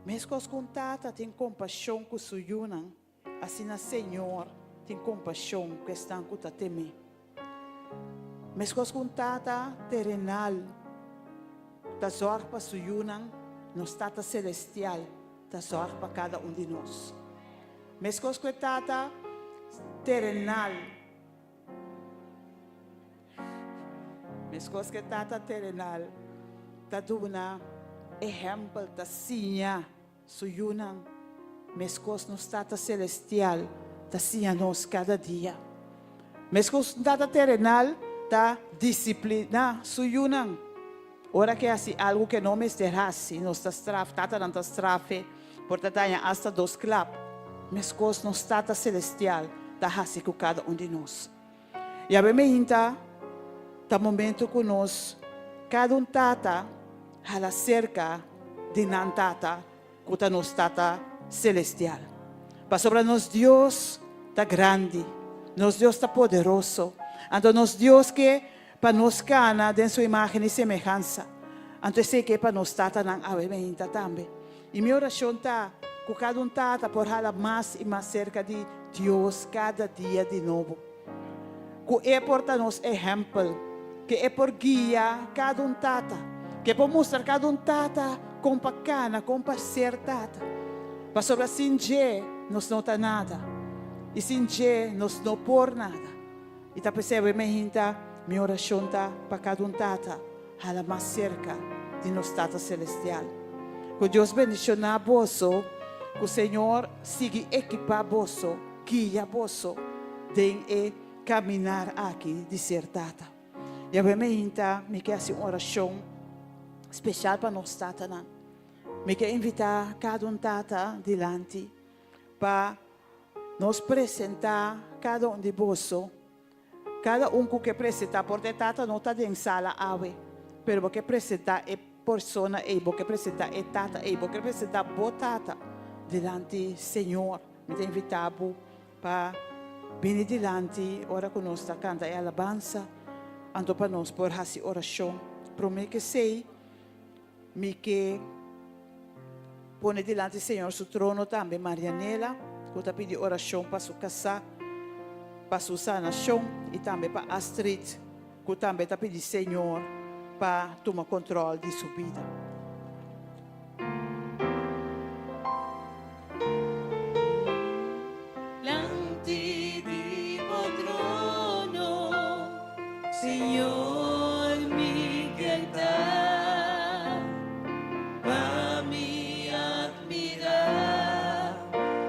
Meskos ku un tata tin kompashon ku su yunan, asina Señor tin kompashon ku esnan ku ta tem'é. Meskos ku un tata terenal ta zòrg pa su yunan, nos Tata selestial ta zòrg pa kada un di nos. Meskos ku e tata terenal. Meskos ku e tata terenal ta duna ehèmpel, ta siña su yunan, meskos nos Tata selestial ta siña nos kada dia. Meskos un tata terenal ta disipliná su yunan ora ku e hasi algu ku e no mester hasi, nos ta straf, tatanan ta straf e, por ta daña asta dos klap. Meskos nos Tata selestial ta hasi ku kada un di nos. Yabe meinta ta momento ku nos kada un tata hala serka di nan Tata ku ta nos Tata Selestial. Pasobra nos Dios ta grandi, nos Dios ta poderoso, anto nos Dios ke pa nos kana den su imágen i semehansa. Anto esei ke pa nos tatanan awe meinta tambe. I mi orashon ta ku kada un tata por hala mas i mas serka di Dios kada dia di nobo. Ku E por ta nos ehèmpel, ku E por guia kada un tata, ku E por mustra kada un tata kon pa kana, kon pa ser tata. Pasobra sin dje nos no ta nada, i sin dje nos no por nada. I ta p'esei awe mehinta mi orashon ta pa kada un tata hala mas serka di nos Tata Selestial. Ku Dios bendishoná boso, ku Señor sigui ekipá boso, guia boso den e kaminar aki di ser tata. I awe meinta mi ke hasi un orashon speshal pa nos tatanan. Mi ke invitá kada un tata dilanti pa nos presentá kada un di boso. Kada un ku ke presentá, por ta e tata no ta den sala awe, pero bo ke presentá e persona ei, bo ke presentá e tata ei, bo ke presentá bo tata dilanti Señor. Mi ta invitá bo pa bini dilanti ora ku nos ta kanta e alabansa, anto pa nos por hasi orashon. Promé ku esei, mi ke pone dilanti Señor su trono tambe Marianela, ku ta pidi orashon pa su kasá, pa su sanashon, i tambe pa Astrid, ku tambe ta pidi Señor pa tuma kontròl di su bida. Lanti di bo trono, Señor, mi kier ta, pa mi admirá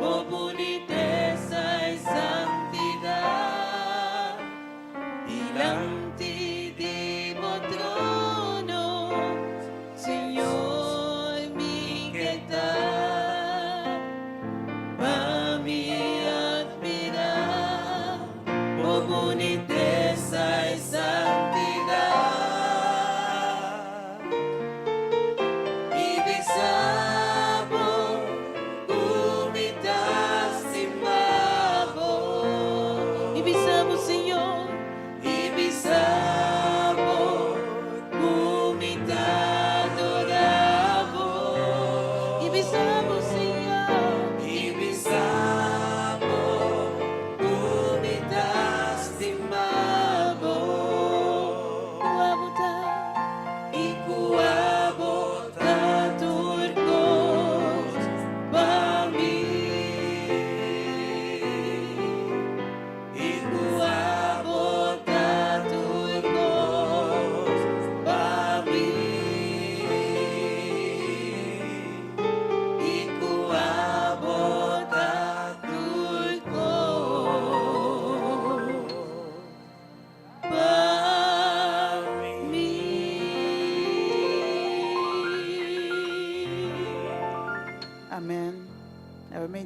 bo bunitesa i santidat. Dilanti di bo trono, Señor, mi ke ta, pa mi admirá bo bunitesa i santidat. I bisa bo ku mi ta stima bo. I bisa bo, Señor. I bisa bo ku mi ta adorá bo. I bisa bo, Señor. I bisa bo ku mi ta stima bo. Ku abo ta. I ku abo ta tur kos pa mi. I ku abo.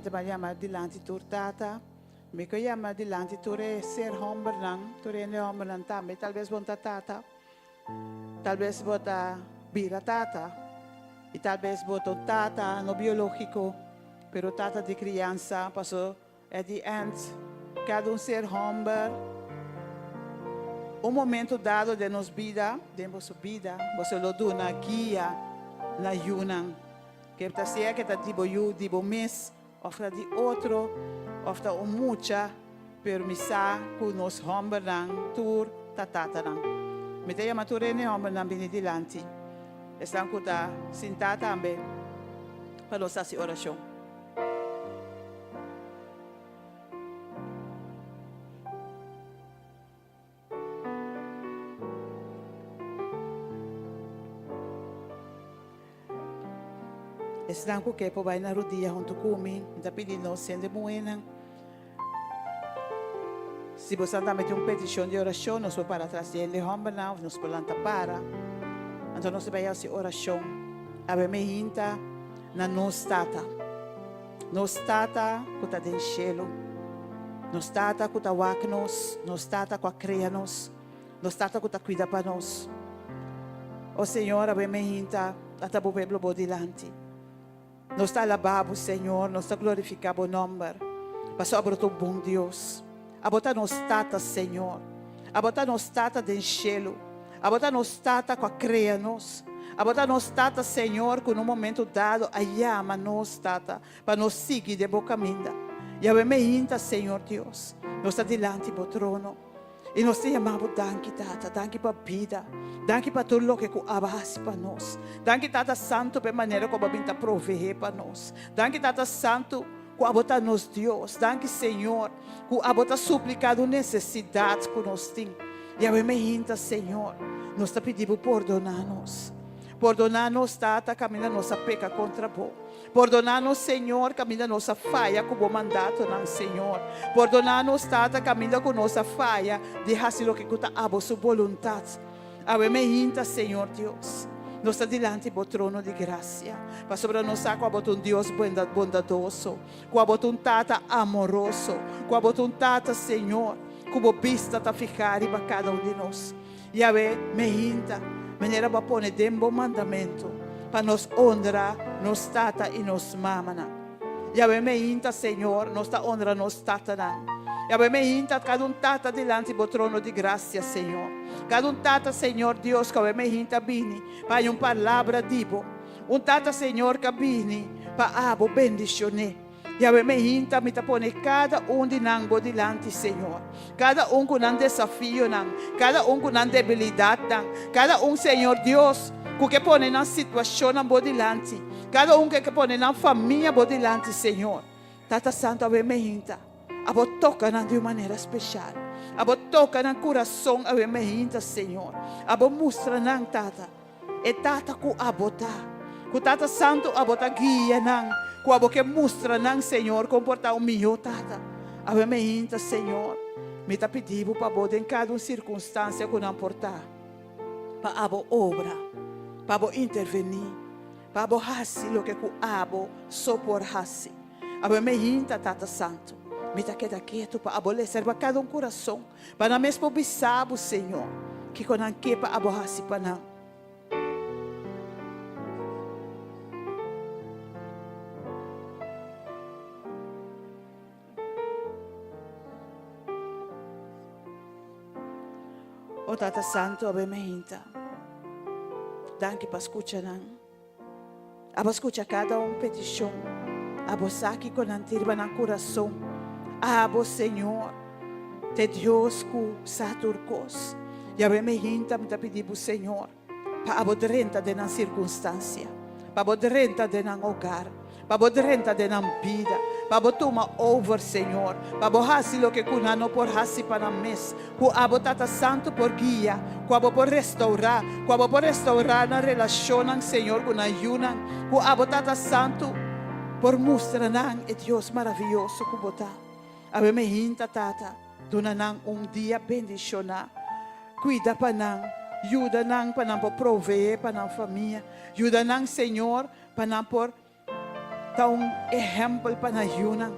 mainta mi a yama dilanti tur tata. Mi ke yama dilanti tur e ser hombernan, tur hende hombernan tambe. Talbes bo no ta tata, talbes bo ta bira tata, i talbes bo ta un tata no biológiko, pero tata di kriansa, paso At the end, kada un ser homber, un momento dado den nos bida, den boso bida, boso lo duna guia na yunan. Ke ta sea ke ta di bo yu, di bo mes, of ta di otro, of ta un mucha, pero mi sa ku nos hombernan tur ta tatanan. Mi ta yama tur hende hombernan bini dilanti, esnan ku ta sintá tambe, pa nos hasi orashon. Esnan ku ke por bai na rudia huntu ku mi, mi ta pidi nos hende muhénan, si bo sa tambe tin un petishon di orashon, nos por para tras di hende hòmbernan òf nos por lanta para. Anto nos ta bai hasi orashon. Awe mi hinta. Na nos Tata. Nos Tata ku ta den shelu. Nos Tata ku ta wak nos. Nos Tata ku a krea nos. Nos Tata ku ta kuida pa nos. O Señor, awe meinta ata bo pueblo bo dilanti. Nos ta alabá bo, Señor. Nos ta glorifiká bo nòmber. Pasobra abo ta un bon Dios. Abo ta nos Tata, Señor. Abo ta nos Tata den shelu. Abo ta nos Tata ku a krea nos. Abo ta nos Tata, Señor, ku na un momento dado a yama nos, Tata, pa nos sigui den bo kaminda. Yahweh meinta, Señor Dios, nos ta dilanti bo trono i nos ta yama bo danki, Tata. Danki pa bida. Danki pa tur loke ku abo a hasi pa nos. Danki, Tata Santu, pa e manera ku abo a bin ta proveé pa nos. Danki, Tata Santu. Ku abo ta nos Dios. Danki Señor ku abo ta supli kada un nesesidat ku nos tin. Yahweh me hinta Señor, nos ta pidi bo pordoná nos. Pordoná nos Tata kaminda nos a peka kontra bo. Pordoná nos Señor kaminda nos a faya ku bo mandatonan Señor. Pordoná nos Tata kaminda ku nos a faya di hasi loke ku ta abo su boluntat. Awe me hinta, Señor Dios, nos ta dilanti bo trono di gracia, pasobra nos sa cu abo ta un Dios bondadoso, cu abo ta un Tata amoroso, cu abo ta un Tata, Señor, cu bo bista ta fiha riba cada un di nos. I awe me hinta, manera bo a pone den bo mandamento, pa nos honra nos tata i nos mamanan. Yahweh me hinta, Señor, nos ta honra nos tatanan. Yahweh me hinta kada un tata dilanti bo trono di gracia, Señor. Kada un tata, Señor Dios, ku awe me hinta bini pa haña un palabra di bo. Un tata, Señor, ku a bini pa abo bendicion'é. Yahweh me hinta, mi ta pone kada un di nan bo dilanti, Señor. Kada un ku nan desafionan, kada un ku nan debilidatnan, kada un, Señor Dios, ku ke pone nan situashonnan bo dilanti. Kada un ke ke pone nan famia bo dilanti, Señor. Tata Santu, awe meinta, abo toka nan di un manera speshal. Abo toka nan kurason awe meinta, Señor. Abo mustra nan, Tata, e Tata ku abo ta. Ku Tata Santu abo ta guia nan, ku abo ke mustra nan, Señor, kon por ta un mihó Tata. Awe meinta, Señor, mi ta pidi bo pa bo den kada un sirkunstansia ku nan por ta, pa abo obra, pa bo intervení. Pa bo hasi loke ku abo so por hasi. Awe me hinta, Tata Santu, mi ta keda ketu pa abo lesa riba kada un kurason, pa nan mes por bisa bo, Señor, kiko nan ke pa abo hasi pa nan. O Tata Santu, awe me hinta. Danki pa skucha nan. Abo skucha kada un petishon. Abo sa kiko nan tin riba nan kurason. Abo, Señor, ta e Dios ku sa tur kos. I awe me hinta, mi ta pidi bo, Señor, Pa abo drenta den nan sirkunstansia, pa bo drenta den nan hogar, pa bo drenta den nan bida, pa bo tuma over, Señor, pa bo hasi loke ku nan no por hasi pa nan mes, ku abo Tata Santu por guia, ku abo por restourá, ku abo por restourá nan relashonnan, Señor, ku nan yunan, ku abo Tata Santu por mustra nan e Dios maravioso ku bo ta. Awe mi hinta, Tata. Duna nan un dia bendishoná. Kuida pa nan. Yuda nan pa nan por proveé pa nan famia. Yuda nan, Señor, pa nan por. ta un ehèmpel pa nan yunan.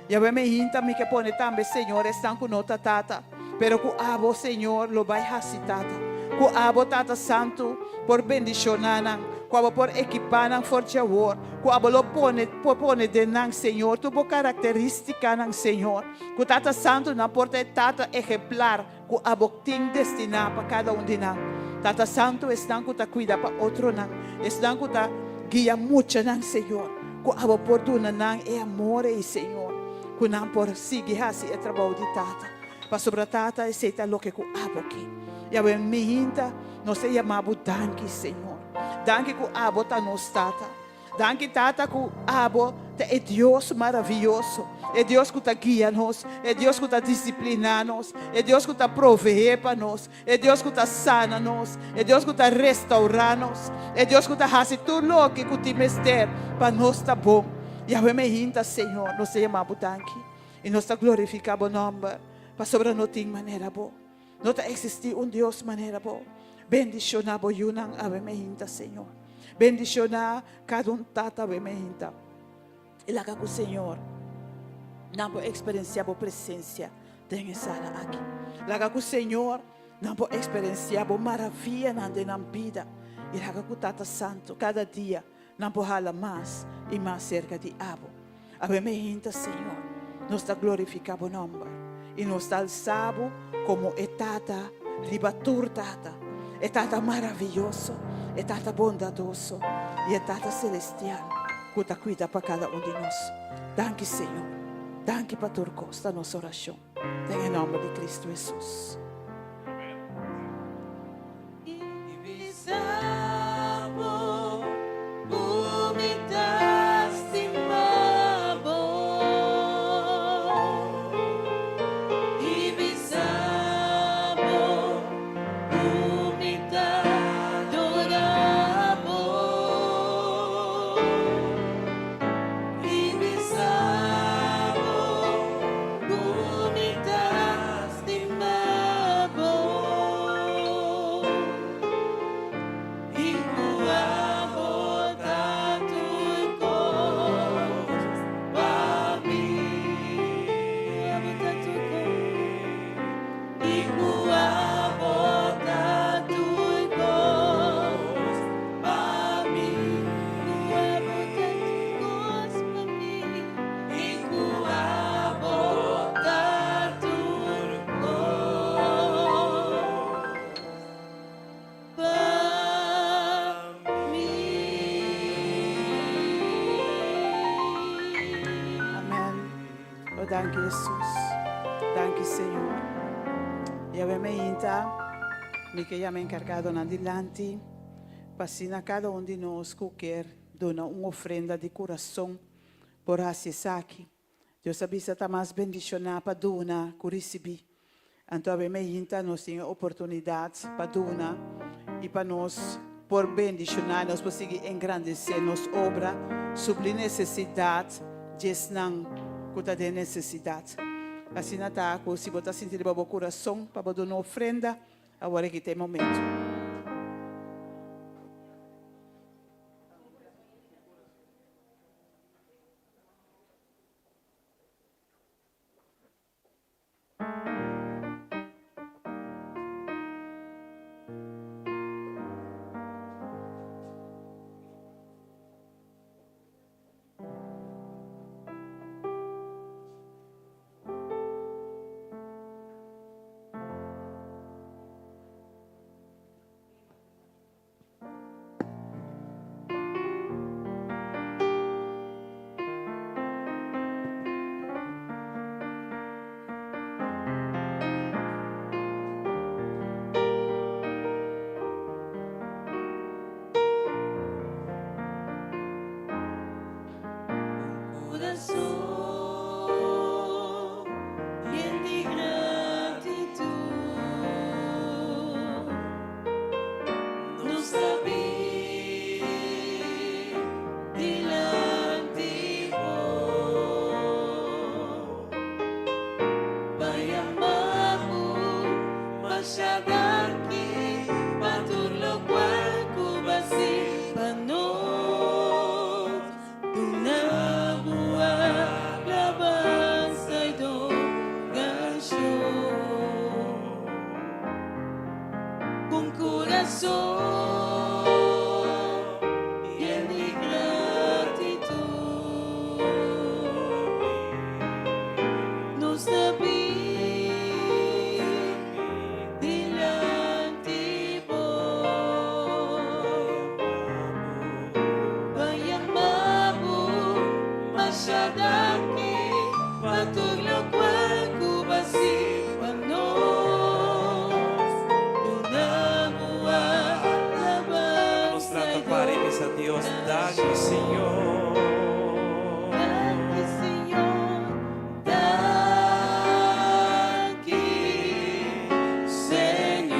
Yahweh mi hinta mi ke pone tambe, Señor, esnan ku no ta tata, pero ku abo, Señor, lo bai hasi tata. Ku abo, Tata Santu, por bendishoná nan, ku abo por ekipá nan for dje awor, ku abo lo pone, por pone den nan, Señor, tur bo karakterístikanan, Señor. Ku Tata Santu nan por ta e tata ehemplar ku abo tin destiná pa kada un di nan. Tata Santu, esnan ku ta kuida pa otronan, esnan ku ta guia muchanan, Señor, ku abo por duna nan e amor ei, Señor, ku nan por sigui hasi e trabou di Tata. Pasobra, Tata, esei ta loke ku abo ke. I awe mihinta nos ta yama bo danki, Señor. Danki ku abo ta nos Tata. Danki Tata ku abo ta e Dios maravioso, e Dios ku ta guia nos, e Dios ku ta disipliná nos, e Dios ku ta proveé pa nos, e Dios ku ta sana nos, e Dios ku ta restourá nos, e Dios ku ta hasi tur loke ku tin mester pa nos ta bon. Yahweh me hinta, Señor, nos ta yama bo danki i nos ta glorifiká bo nòmber pasobra no tin manera bo. No ta existi un Dios manera bo. Bendiciona bo yunan awe meinta, Señor. Bendiciona cada un tata awe meinta. Y laga cu Señor nan por experiencia bo presencia den e sala aki. Laga cu Señor nan por experiencia bo maravillanan den nan bida. Y laga cu Tata Santo cada dia Nan por hala mas i mas serka di abo. Awe meinta, Señor, nos ta glorifiká bo nòmber i nos ta alsá bo komo e Tata riba tur tata, e Tata maravioso, e Tata bondadoso i e Tata selestial ku ta kuida pa kada un di nos. Danki, Señor. Danki pa tur kos. Ta nos orashon den e nòmber di Kristu Hesus. Stima bo i ku abo ta tur kos pa mi. Abo ta tur kos i ku abo ta tur kos pa mi. Ku abo ta tur kos pa mi. I ku abo ta tur kos pa mi. Amen. Oh danki Jesus. Danki Señor. Yahweh me inta, mi ke yama encargadonan dilanti, pa asina cada un di nos ku kier duna un ofrenda di curason por hasi esaki. Dios a bisa ta mas bendishoná pa duna ku risibí. Anto awe meinta nos tin e oportunidat pa duna i pa nos por bendishoná i nos por sigui engrandesé nos obra, supli nesesidat di esnan ku ta den nesesidat. Asina ta ku si bo ta sinti riba bo kurason pa bo duna ofrenda, awor aki ta e momento. Un kurason yen di gratitut. Nos ta bin dilanti bo pa yama bo masha danki pa tur lokual ku bo a hasi pa nos. Duna. kurason yen di gratitut nos ta bin dilanti bo pa yama bo masha danki pa tur lokual ku bo a hasi pa nos. Duna bo Nos alabansa lanta i para i bisa Dios, danki adorashon. Señor. Danki Señor, danki Señor.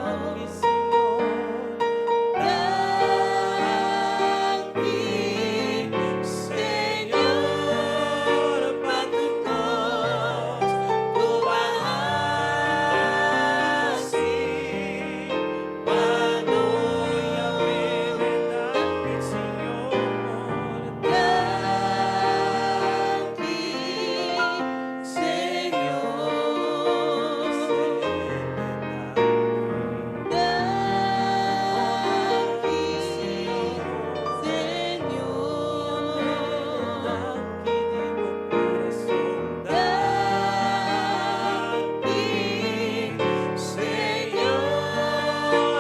Danki Señor. Danki Señor pa tur kos ku bo a hasi pa nos. Danki Señor. Danki Señor. Danki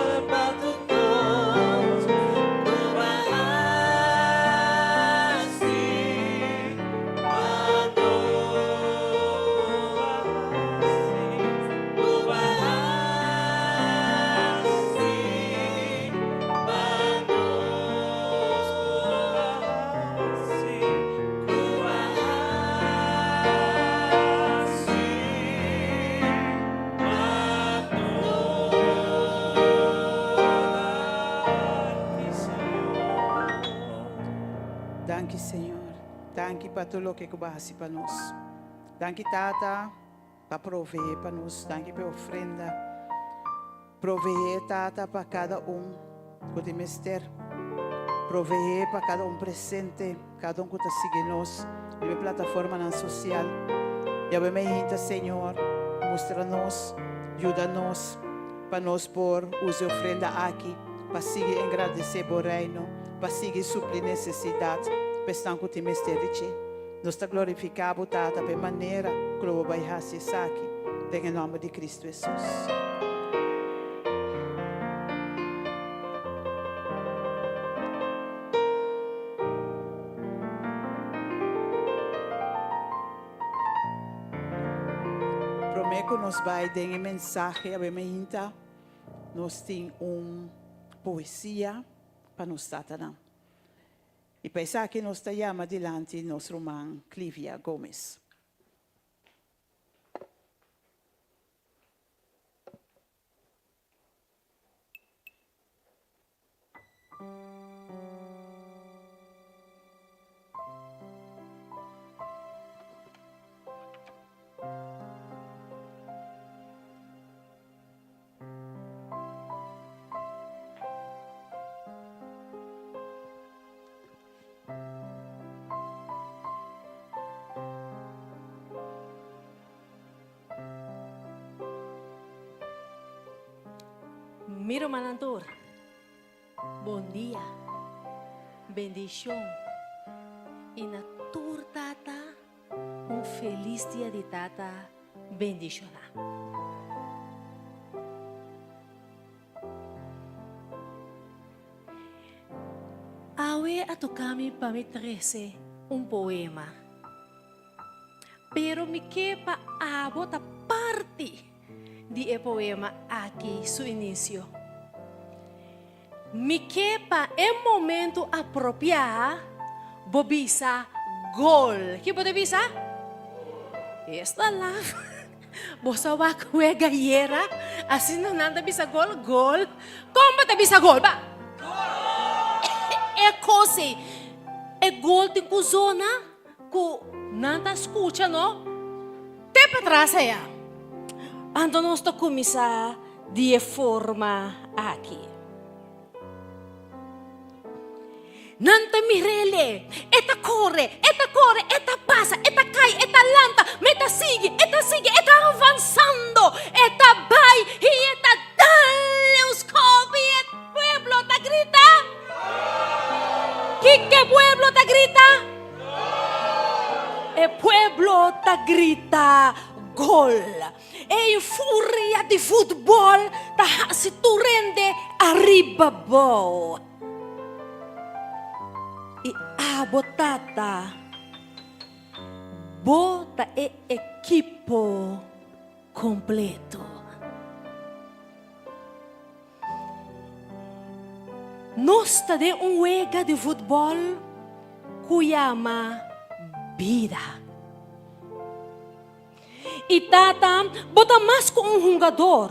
Señor pa tur kos ku bo a hasi pa nos. Ku bo a hasi pa nos. Ku bo a hasi pa nos. Danki Señor. Danki pa tur loke ku bo a hasi pa nos. Danki Tata pa proveé pa nos. Danki pa e ofrenda. Proveé Tata pa kada un ku tin mester. Proveé pa kada un presente, kada un ku ta sigui nos riba e plataformanan sosial. Yahweh mi hinta Señor, mustra nos, yuda nos pa nos por usa e ofrenda aki pa sigui engrandesé bo Reino, pa sigui supli nesesidat pa esnan ku tin mester di dje. Nos ta glorifiká bo, Tata, pa e manera ku lo bo bai hasi esaki, den e nòmber di Kristu Hesus. Promé ku nos bai den e mensahe awe mainta, nos tin un poesia pa nos tatanan. I pa esaki nos ta yama dilanti nos ruman Clivia Gomez. Mi rumannan tur, bon dia, bendishon i na tur tata un felis dia di tata bendishoná. Awe a toka mi pa mi trese un poema. Pero mi ke pa abo ta parti di e poema aki su inisio. Mi ke pa e momento apropiá bo bisa gol. Ki bo ta bisa? Esta laf. Bo sa wak wega yera, asina nan ta bisa gol, gol. Kon bo ta bisa gol? Ba. E kos ei, e gol tin ku zona ku nan ta skucha no te patras aya. Anto nos ta kuminsá di e forma aki. Nan ta. mir'ele, e ta kore, e ta kore, e ta pasa, e ta kai, e ta lanta, ma e ta sigui, e ta sigui, e ta avansando, e ta bai i e ta dal un skòp i e pueblo ta grita. Kiko e pueblo ta grita? E pueblo ta grita gol. E euforia di futbòl ta hasi tur hende ariba bou. I abo tata, bo ta e ekipo kompleto. Nos ta den un wega di futbòl ku yama bida. I tata, bo ta mas ku un hungador.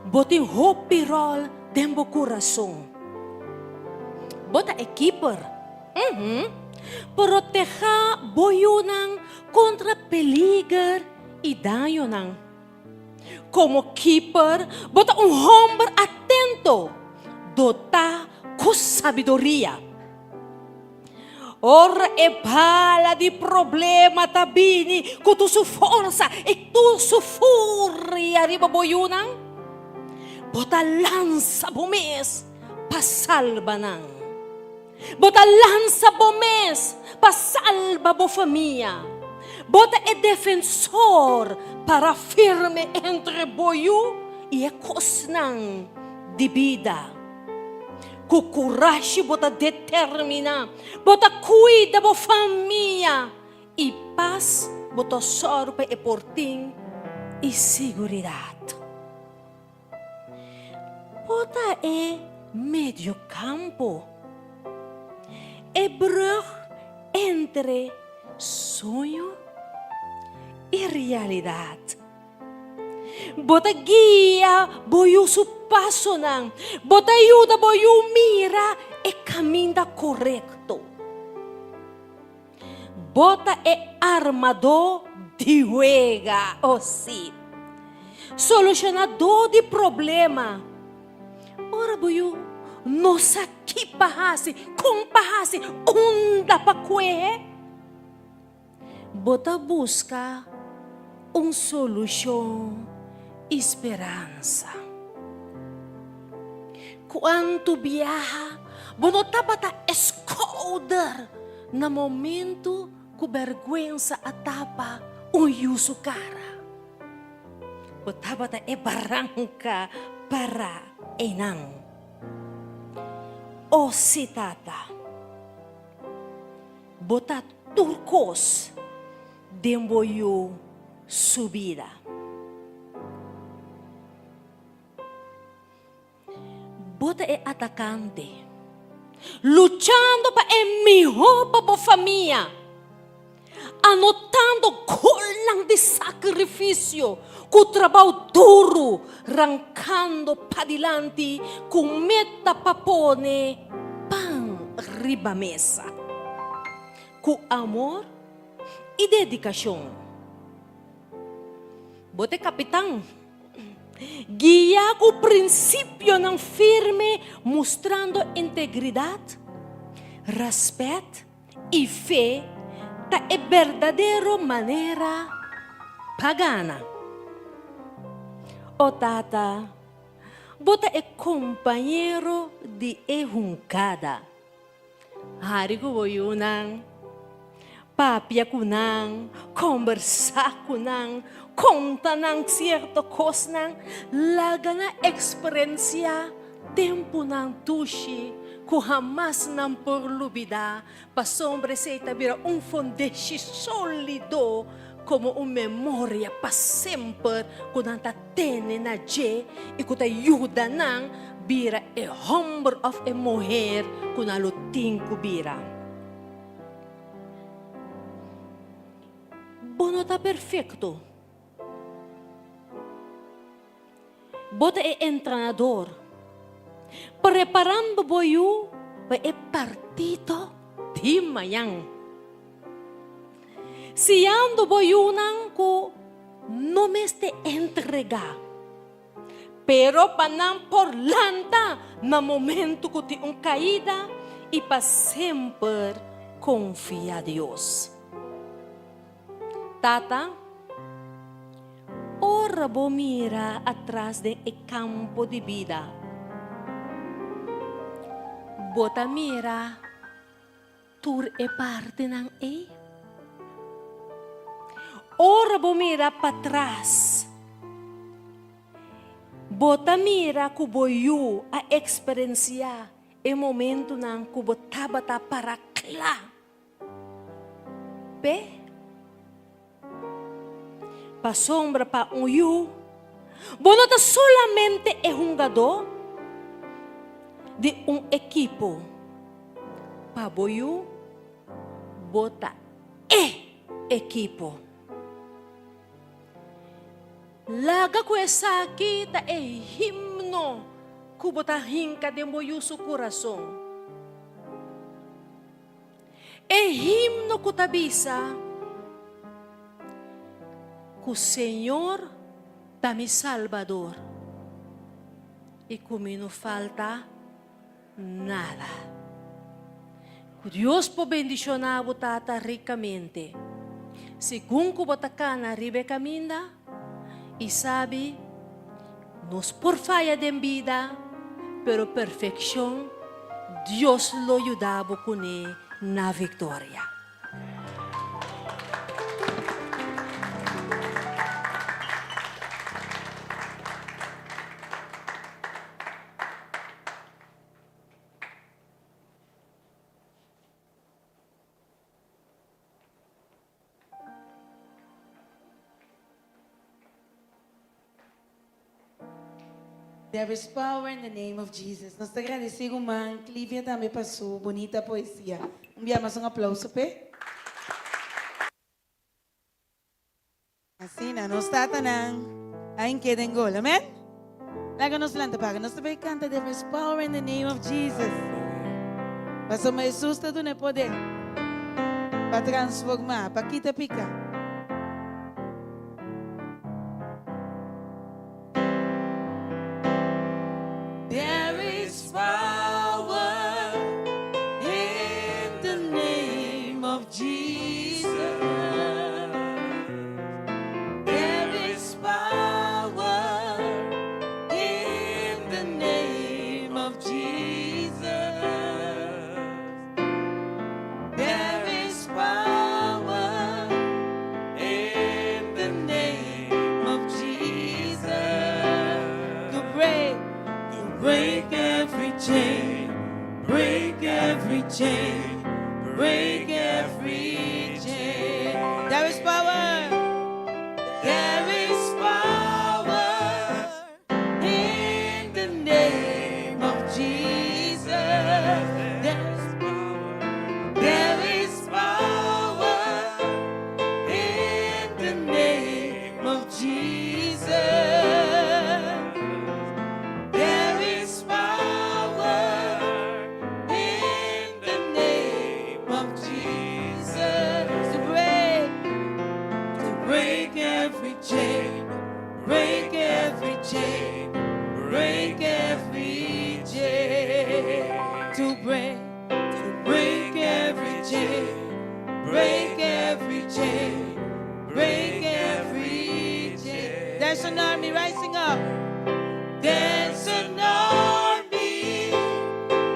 Bo tin hopi ròl den bo kurason. Bo ta e kiper. Uhum. Protehá bo yunan kontra peliger i dañonan. Komo kiper, bo ta un hòmber atento, dotá ku sabiduria. Ora e bala di problema ta bini ku tur su forsa i tur su furia riba bo yunan, bo ta lansa bo mes pa salba nan. Bo ta lansa bo mes pa salba bo famia. Bo ta e defensor pará firme entre bo yu i e kosnan di bida. Ku kurashi bo ta determiná, bo ta kuida bo famia i pas bo ta sòru pa e por tin i siguridat. Bo ta e mediokampo, e brùg entre soño i realidat. Bo ta guia bo yu su pasonan. Bo ta yuda bo yu mira e kaminda korekto. Bo ta e armadó di wega, o sí, solushonadó di problema. Ora bo yu no sa ki pa hasi, kon pa hasi, unda pa kuehe. Bo ta buska un solushon i speransa. Kuantu biaha bo no tabata e skouder na momentu ku bèrgwensa a tapa un yu su kara? Bo tabata e baranka para einan. O si, Tata. Bo ta tur kos den bo yu su bida. Bo ta e atakante, luchando pa e mihó pa bo famia, anotando golnan di sakrifisio ku trabou duru, rankando padilanti ku meta pa pone pan riba mesa. Ku amor i dedikashon. Bo ta e kapitan. Guia ku prinsipionan firme mustrando integridat, rèspèt i fe ta e berdadero manera pa gana. O Tata, bo ta e kompañero di e hunkada. Hari ku bo yunan, papia ku nan, kombersá ku nan, konta nan sierto kosnan, laga nan eksperensiá tempunan dushi ku hamas nan por lubidá, pasobra esei ta bira un fundeshi sólido komo un memoria pa semper ku nan ta tene na dje i ku ta yuda nan bira e hòmber òf e muher ku nan lo tin ku bira. Bo no ta perfekto. Bo ta e entrenador, preparando bo yu pa e partido di mañan. Siando bo yunan ku no mester entregá, pero pa nan por lanta na momentu ku tin un kaida. i pa semper konfia Dios. Tata, ora bo mira atras den e kampo di bida, bo ta mira tur e partinan ei? Ora bo mira patras, bo ta mira ku bo yu a eksperensiá e momentunan ku bo tabata para kla p'e? Pasobra pa un yu, bo no ta solamente e hungadó di un ekipo. Pa bo yu, bo ta e ekipo. Laga ku esaki ta e himno ku bo ta hinka den bo yu su kurason. E himno ku ta bisa ku Señor ta mi Salbador i ku mi no falta nada. Ku Dios por bendishoná bo tata rikamente. Segun ku bo ta kana riba e kaminda i sabi nos por faya den bida, pero perfekshon Dios lo yuda bo kuné na viktoria. There is power in the name of Jesus. Nos ta gradeci ruman Clivia tambe pa su bunita poesia. Un bia mas un aplauso p'e. Asina nos tatanan a hink'é den gol. Amen? Laga nos lanta paga. Nos ta bay canta There is power in the name of Jesus. Pasobra Jesus ta duna e poder pa transforma, pa kita pica. There is power in the name of Jesus. There is power in the name of Jesus. There is power in the name of Jesus to break every chain, break every chain, break every chain. There is power. There is power in the name of Jesus. There is power in the name of Jesus. There is power in the name of Jesus to break every chain, break every chain, break every chain, to break every chain, break every chain, break every chain. There's an army rising up. There's an army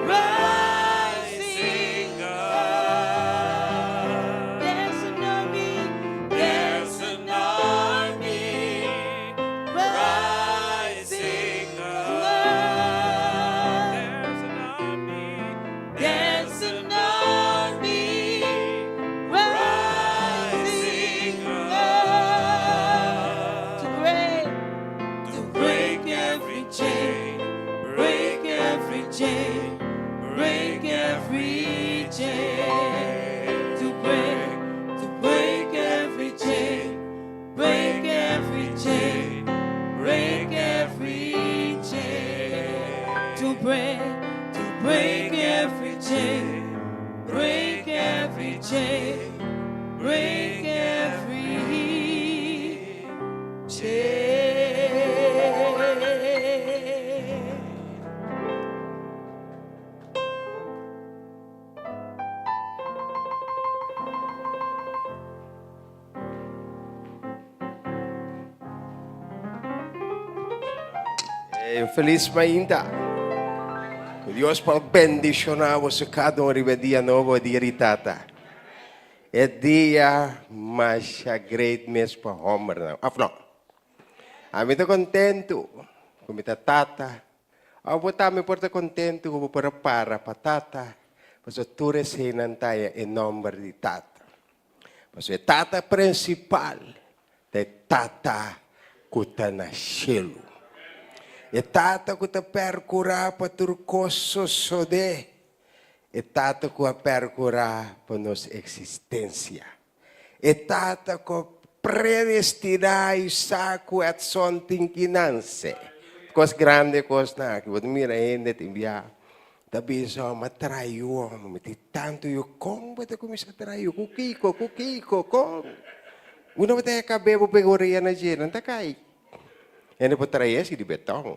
rising up. There's an army. There's an army rising up. There's an army. There's an army rising up to break every chain, break every chain, break every chain, to break every chain, break every chain, break every chain, to break every chain, break every chain, break every chain. Felis mainta. Ku Dios por bendishoná boso kada un riba e dia nobo, e dia di Tata. E dia masha great mes pa hòmbernan, òf no? Ami ta kontentu ku mi ta tata. Òf bo tambe por ta kontentu ku bo por a para pa Tata, pasobra tur eseinan ta haña e nòmber di Tata. Pasobra e Tata prinsipal ta e Tata ku ta na shelu. E Tata ku ta pèrkurá pa tur kos sosodé. E Tata ku a pèrkurá pa nos eksistensia. E Tata ku a predestiná i sa ku Edson tin ki nanse. Kos grandi e kosnan aki. Bo ta mira hende tin bia ta bisa, Mi a traha yu amo, mi tin tantu yu. Kon bo ta kuminsá traha yu? Ku kiko? Ku kiko? Kon? Unda bo ta haña kab'é bo pega orea na dje? Nan ta kai. Hende por traha esi di beton,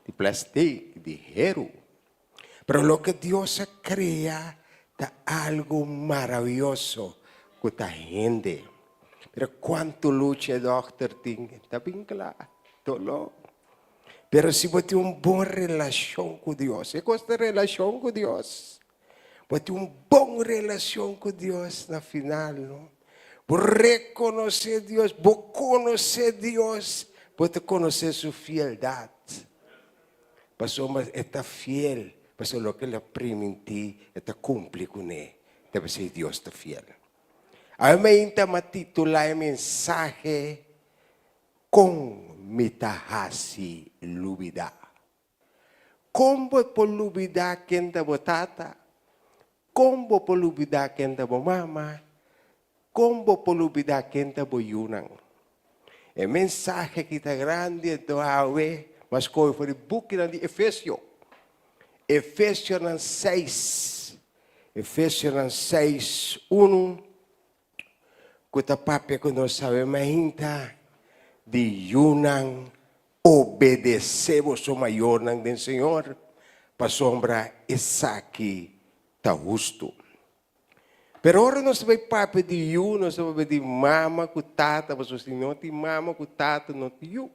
di plastik, di heru. Pero loke Dios a krea ta algu maravioso ku ta hende. Mira kuantu lucha e dòkter tin, e ta bin kla, doló. Pero si bo tin un bon relashon ku Dios, e kos ta relashon ku Dios. Bo tin un bon relashon ku Dios na final, no? Bo rekonosé Dios, bo konosé Dios, bo ta konosé su fieldat. Pasobra e ta fiel, pasobra loke el a primintí e ta kumpli kuné. Ta p'esei Dios ta fiel. Awe mainta mi a titulá e mensahe Kon mi ta hasi lubidá? Kon bo por lubidá ken ta bo tata? Kon bo por lubidá ken ta bo mama? Kon bo por lubidá ken ta bo yunan? E mensahe aki ta grandi, anto awe mi a skohe for di bukinan di Efesio. Efesionan seis, Efesionan seis unu, ku ta papia ku nos awe mainta di yunan obedesé boso mayornan den Señor, pasobra esaki ta hustu. Pero ora nos ta bai papia di yu, nos ta papia di mama ku tata, pasobra si no tin mama ku tata, no tin yu.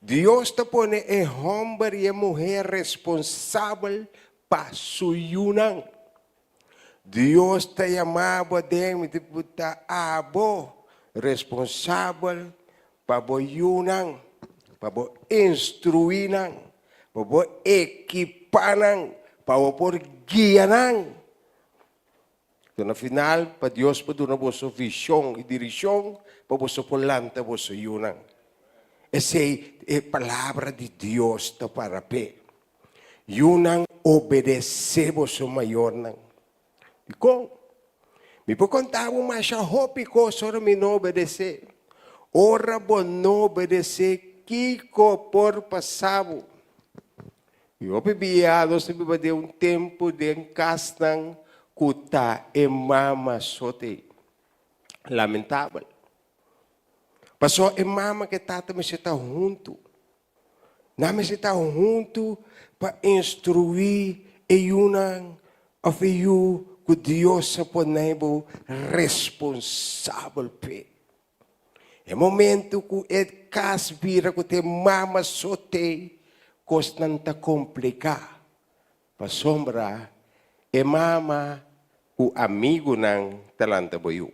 Dios ta pone e hòmber i e muhé responsabel pa su yunan. Dios ta yama bo aden, mi ta punta abo responsabel pa bo yunan, pa bo instruí nan, pa bo ekipá nan, pa bo por guia nan. Te na final, pa Dios por duna boso vishon i dirishon pa boso por lanta boso yunan. Esei e palabra di Dios ta para p'e. Yunan, obedesé boso mayornan. Dikon? Mi por konta bo masha hopi kos ora mi no obedesé. Ora bo no obedesé, kiko por pasa bo? I hopi bia nos ta biba den un tempu den kasnan ku ta e mama so ta ei. Lamentabel. Pasobra e mama ku e tata mester ta huntu. Nan mester ta huntu pa instruí e yunan òf e yu ku Dios a pone bo responsabel p'e. E momentu ku e kas bira ku ta e mama so t'ei, kosnan ta kompliká. Pasobra e mama ku amigunan ta lanta bo yu.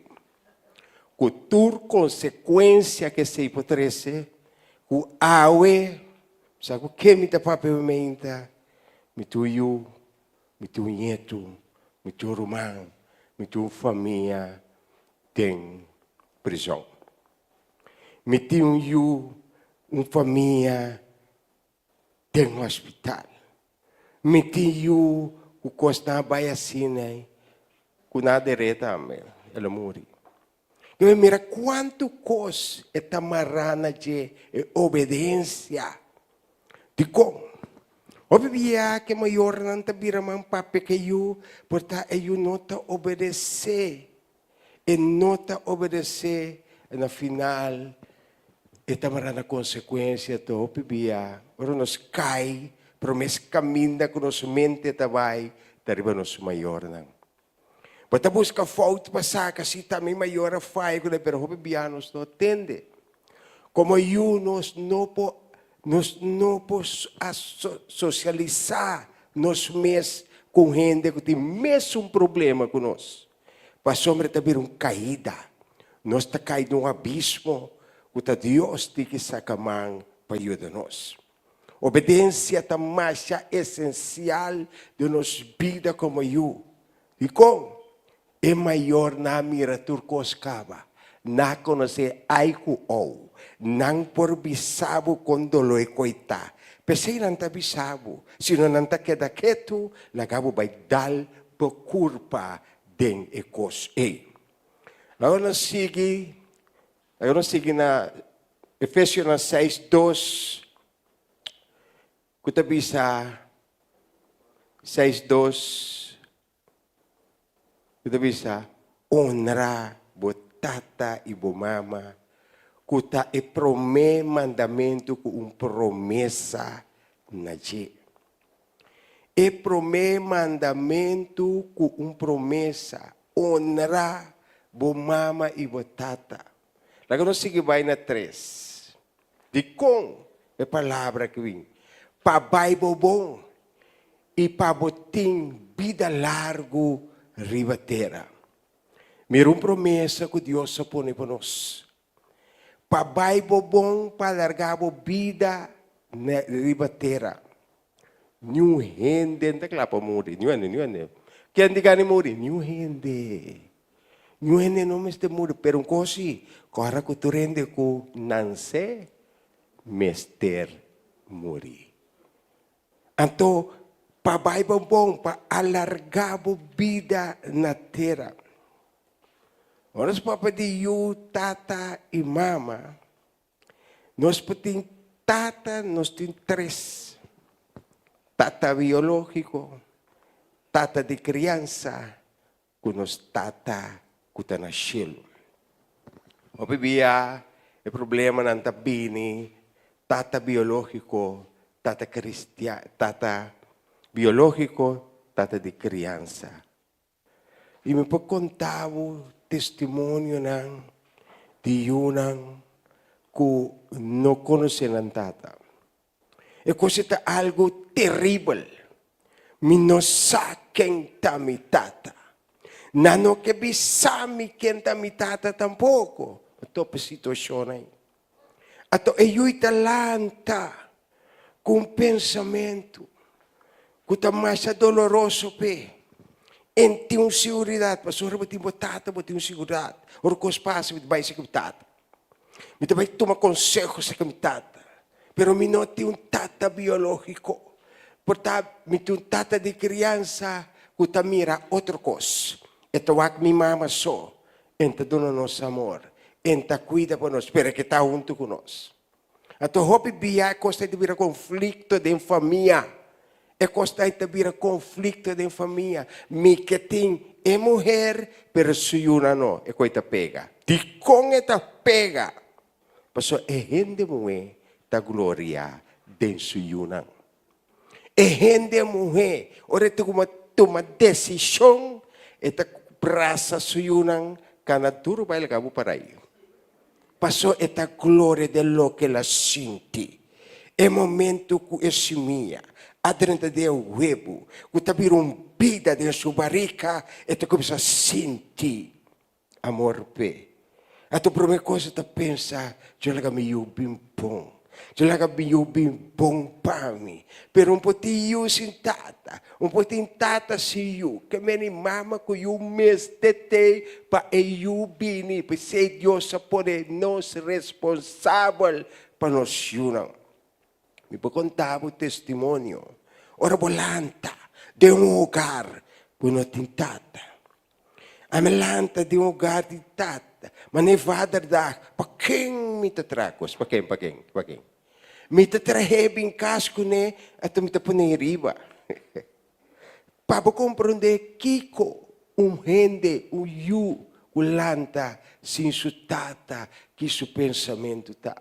Ku tur konsekuensia ku esei por trese, ku awe, sa ku ke mi ta papia mi meinta, mi tin un yu, mi tin un ñetu, mi tin un ruman, mi tin un famia den prizòn. Mi tin un yu, un famia den hospital. Mi tin yu ku kosnan a bai asina ei, ku nan a der'é tambe, el a muri. Yo a mira kuantu kos e ta mará na dje, e obedensia. Dikon? Hopi bia ku e mayornan ta bira man papia ku e yu, por ta e yu no ta obedesé. E no ta obedesé, na final e ta mara na konsekuensia ta hopi bia. Ora nos kai, promé kaminda ku nos mente ta bai ta riba nos mayornan. Bo ta buska fout pa saka si ta mi mayor a faya kuné, pero hopi bia nos no tende. Komo yu nos no por. Nos no por sosialisá nos mes ku hende ku tin mesun problema ku nos. Pasobra ta bira un kaida. Nos ta kai den un abismo ku ta Dios tin ki saka man pa yuda nos. Obedensia ta masha esensial den nos bida komo yu. Dikon? E mayornan a mira tur kos kaba. Nan a konosé ai ku ou. Nan por bisa bo kon doló e koi ta. P'esei nan ta bisa bo. Si no nan ta keda ketu, laga bo bai dal bo kurpa den e kos ei. Awor nos sigui, awor nos sigui na Efesionan seis dos ku ta bisa seis dos. Ku ta bisa, Onra bo tata i bo mama, ku ta e promé mandamentu ku un promesa na dje. E promé mandamentu ku un promesa, Onra bo mama i bo tata. Laga nos sigui bai na tres. Dikon e palabra ki bin? Pa bai bo bon i pa bo tin bida largu riba tera. Mira un promesa ku Dios a pone pa nos. Pa bai bo bon pa alargá bo bida riba tera. Niun hende no ta kla pa muri. Niun hende, niun hende. Ken di gana muri? Niun hende. Niun hende no mester muri. Pero un kos si, kòrda ku tur hende ku nanse mester muri. Anto, pa bai bo bon, pa alargá bo bida na tera. Ora nos papia di yu, tata i mama, nos por tin tata, nos tin tres. Tata biológiko, tata di kriansa, ku nos Tata ku ta na shelu. Hopi bia e problemanan ta bini tata biológiko, tata kristia, tata biológiko, tata di kriansa. I mi por konta bo testimonionan di yunan ku no konosé nan tata. E kos ta algu teribel. Mi no sa ken ta mi tata. Nan no ke bisa mi ken ta mi tata tampoko. Mi topa e situashon ei. Anto e yui ta lanta ku un pensamentu ku ta masha doloroso p'e. En tin un siguridat, pasobra bo tin bo tata, bo tin un siguridat. Ora kos pasa, bo ta bai serka bo tata. Mi ta bai tuma konseho serka mi tata, pero mi no tin un tata biológiko. Por ta mi tin un tata di kriansa ku ta mira otro kos. E ta wak mi mama so, en ta duna nos amor, en ta kuida pa nos, pero e ke ta huntu ku nos. Anto hopi bia e kos ta bira konflikto den famia. E kos ta bira konflikto den famia. Mi ke tin e muher, pero su yunan no. E koi ta pega. Dikon e ta pega? Pasobra e hende muhé ta gloria den su yunan. E hende muhé, ora e ta kuma tuma desishon, e ta brasa su yunan, kana duru bai laga bo para ei. Paso e ta gloria den loke el a sinti. E momento ku e simia a drenta den e webu, ku ta bira un bida den su barika, e ta kuminsá sinti Amor p'e. Anto promé kos e ta pensa, Djo laga mi yu bin bon. Djo laga mi yu bin bon pa mi. Pero un por tin yu sin tata. Un por tin tata sin yu. Ke meni mama ku yu mester t'ei pa e yu bini. P'esei Dios a pone nos responsabel pa nos yunan. Mi por konta bo testimonio. Ora bo lanta den un hogar ku no tin tata. Ami lanta den un hogar di tata. Ma ne vaderdag, pa ken mi ta traha kos? Pa ken, pa ken, pa ken? Mi ta trah'é bin kas kuné, anto mi ta pon'é riba. Pa bo komprondé kiko un hende, un yu ku lanta sin su tata, ki su pensamentu ta.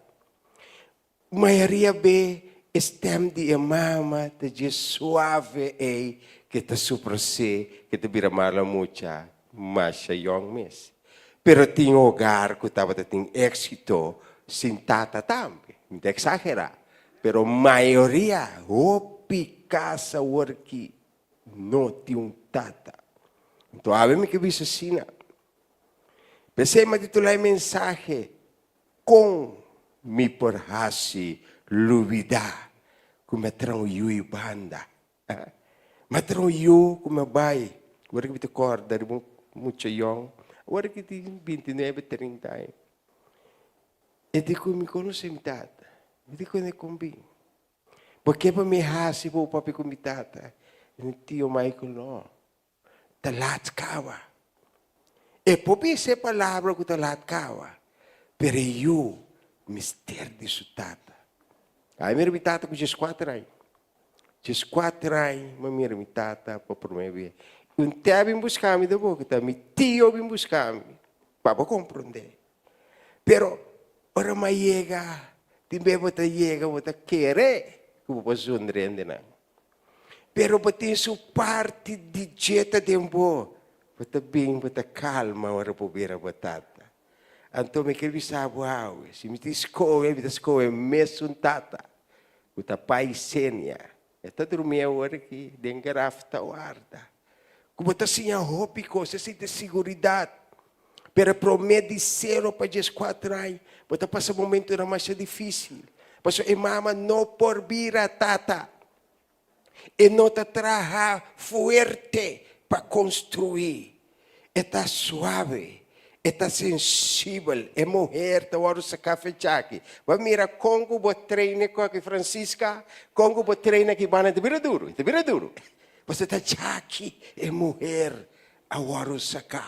Mayoria be e stem di e mama ta dje suave ei ke ta suprasé ke ta bira mala mucha masha yong mes. Pero tin hogar ku tabata tin éksito sin tata tambe. Mi ta eksagerá. Pero mayoria, hopi kas awor ki no tin un tata. Anto awe mi ke bisa asina. P'esei mi a titulá e mensahe, Kon mi por hasi lubidá ku mi a traha un yu i banda? Mi a traha un yu ku mi a bai, awor ki mi ta kòrda riba un mucha yòn, awor ki tin bintinuebe, trinta aña. E di ku mi konosé mi tata. Mi di ku e kon bin. Bo ke pa mi hasi pa bo papia ku mi tata? E di, Tio Michael, no. Ta lat kawa. E por bisa e palabra ku ta lat kawa, pero e yu mester di su tata. Ai mira mi tata ku dieskuater aña. Dieskuater aña mi a mira mi tata pa promé bes. Un te a bin buska mi tampoko, ta mi tio a bin buska mi pa bo komprondé. Pero ora mi a yega, tin bes bo ta yega bo ta kere ku bo por zundra hendenan. Pero bo tin su parti di dje ta den bo. Bo ta bin, bo ta kalma ora bo bira bo tata. Anto mi ke bisa bo awe, si mi tin skohe, mi ta skohe mesun tata ku ta Pai Senia. E ta drumi awor aki den graf ta warda. Ku bo ta siña hopi kos, esei ta siguridat. Pero e promé di sero pa dieskuater aña, bo ta pasa momentunan masha difísil. Pasobra e mama no por bira tata. E no ta traha fuerte pa konstruí. E ta suave, e ta sensibel. E muher ta wòrdu saká fechaki. Bo mira kon ku bo train e koki Francisca, kon ku bo train aki banda, e ta bira duru, e ta bira duru. Pasobra ta chaki e muher a wòrdu saká.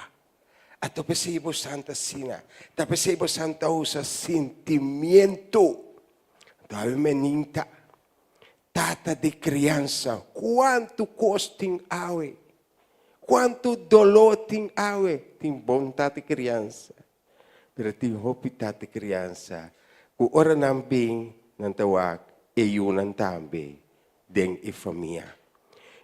A ta p'esei bo santa asina. Ta p'esei bo santa usa sentimiento. Anto meninta, tata di kriansa, kuantu kos tin awe? Kuantu doló tin awe? Tin bon tata di kriansa, pero tin hopi tata di kriansa ku ora nan bin nan ta wak e yunan tambe den e famia.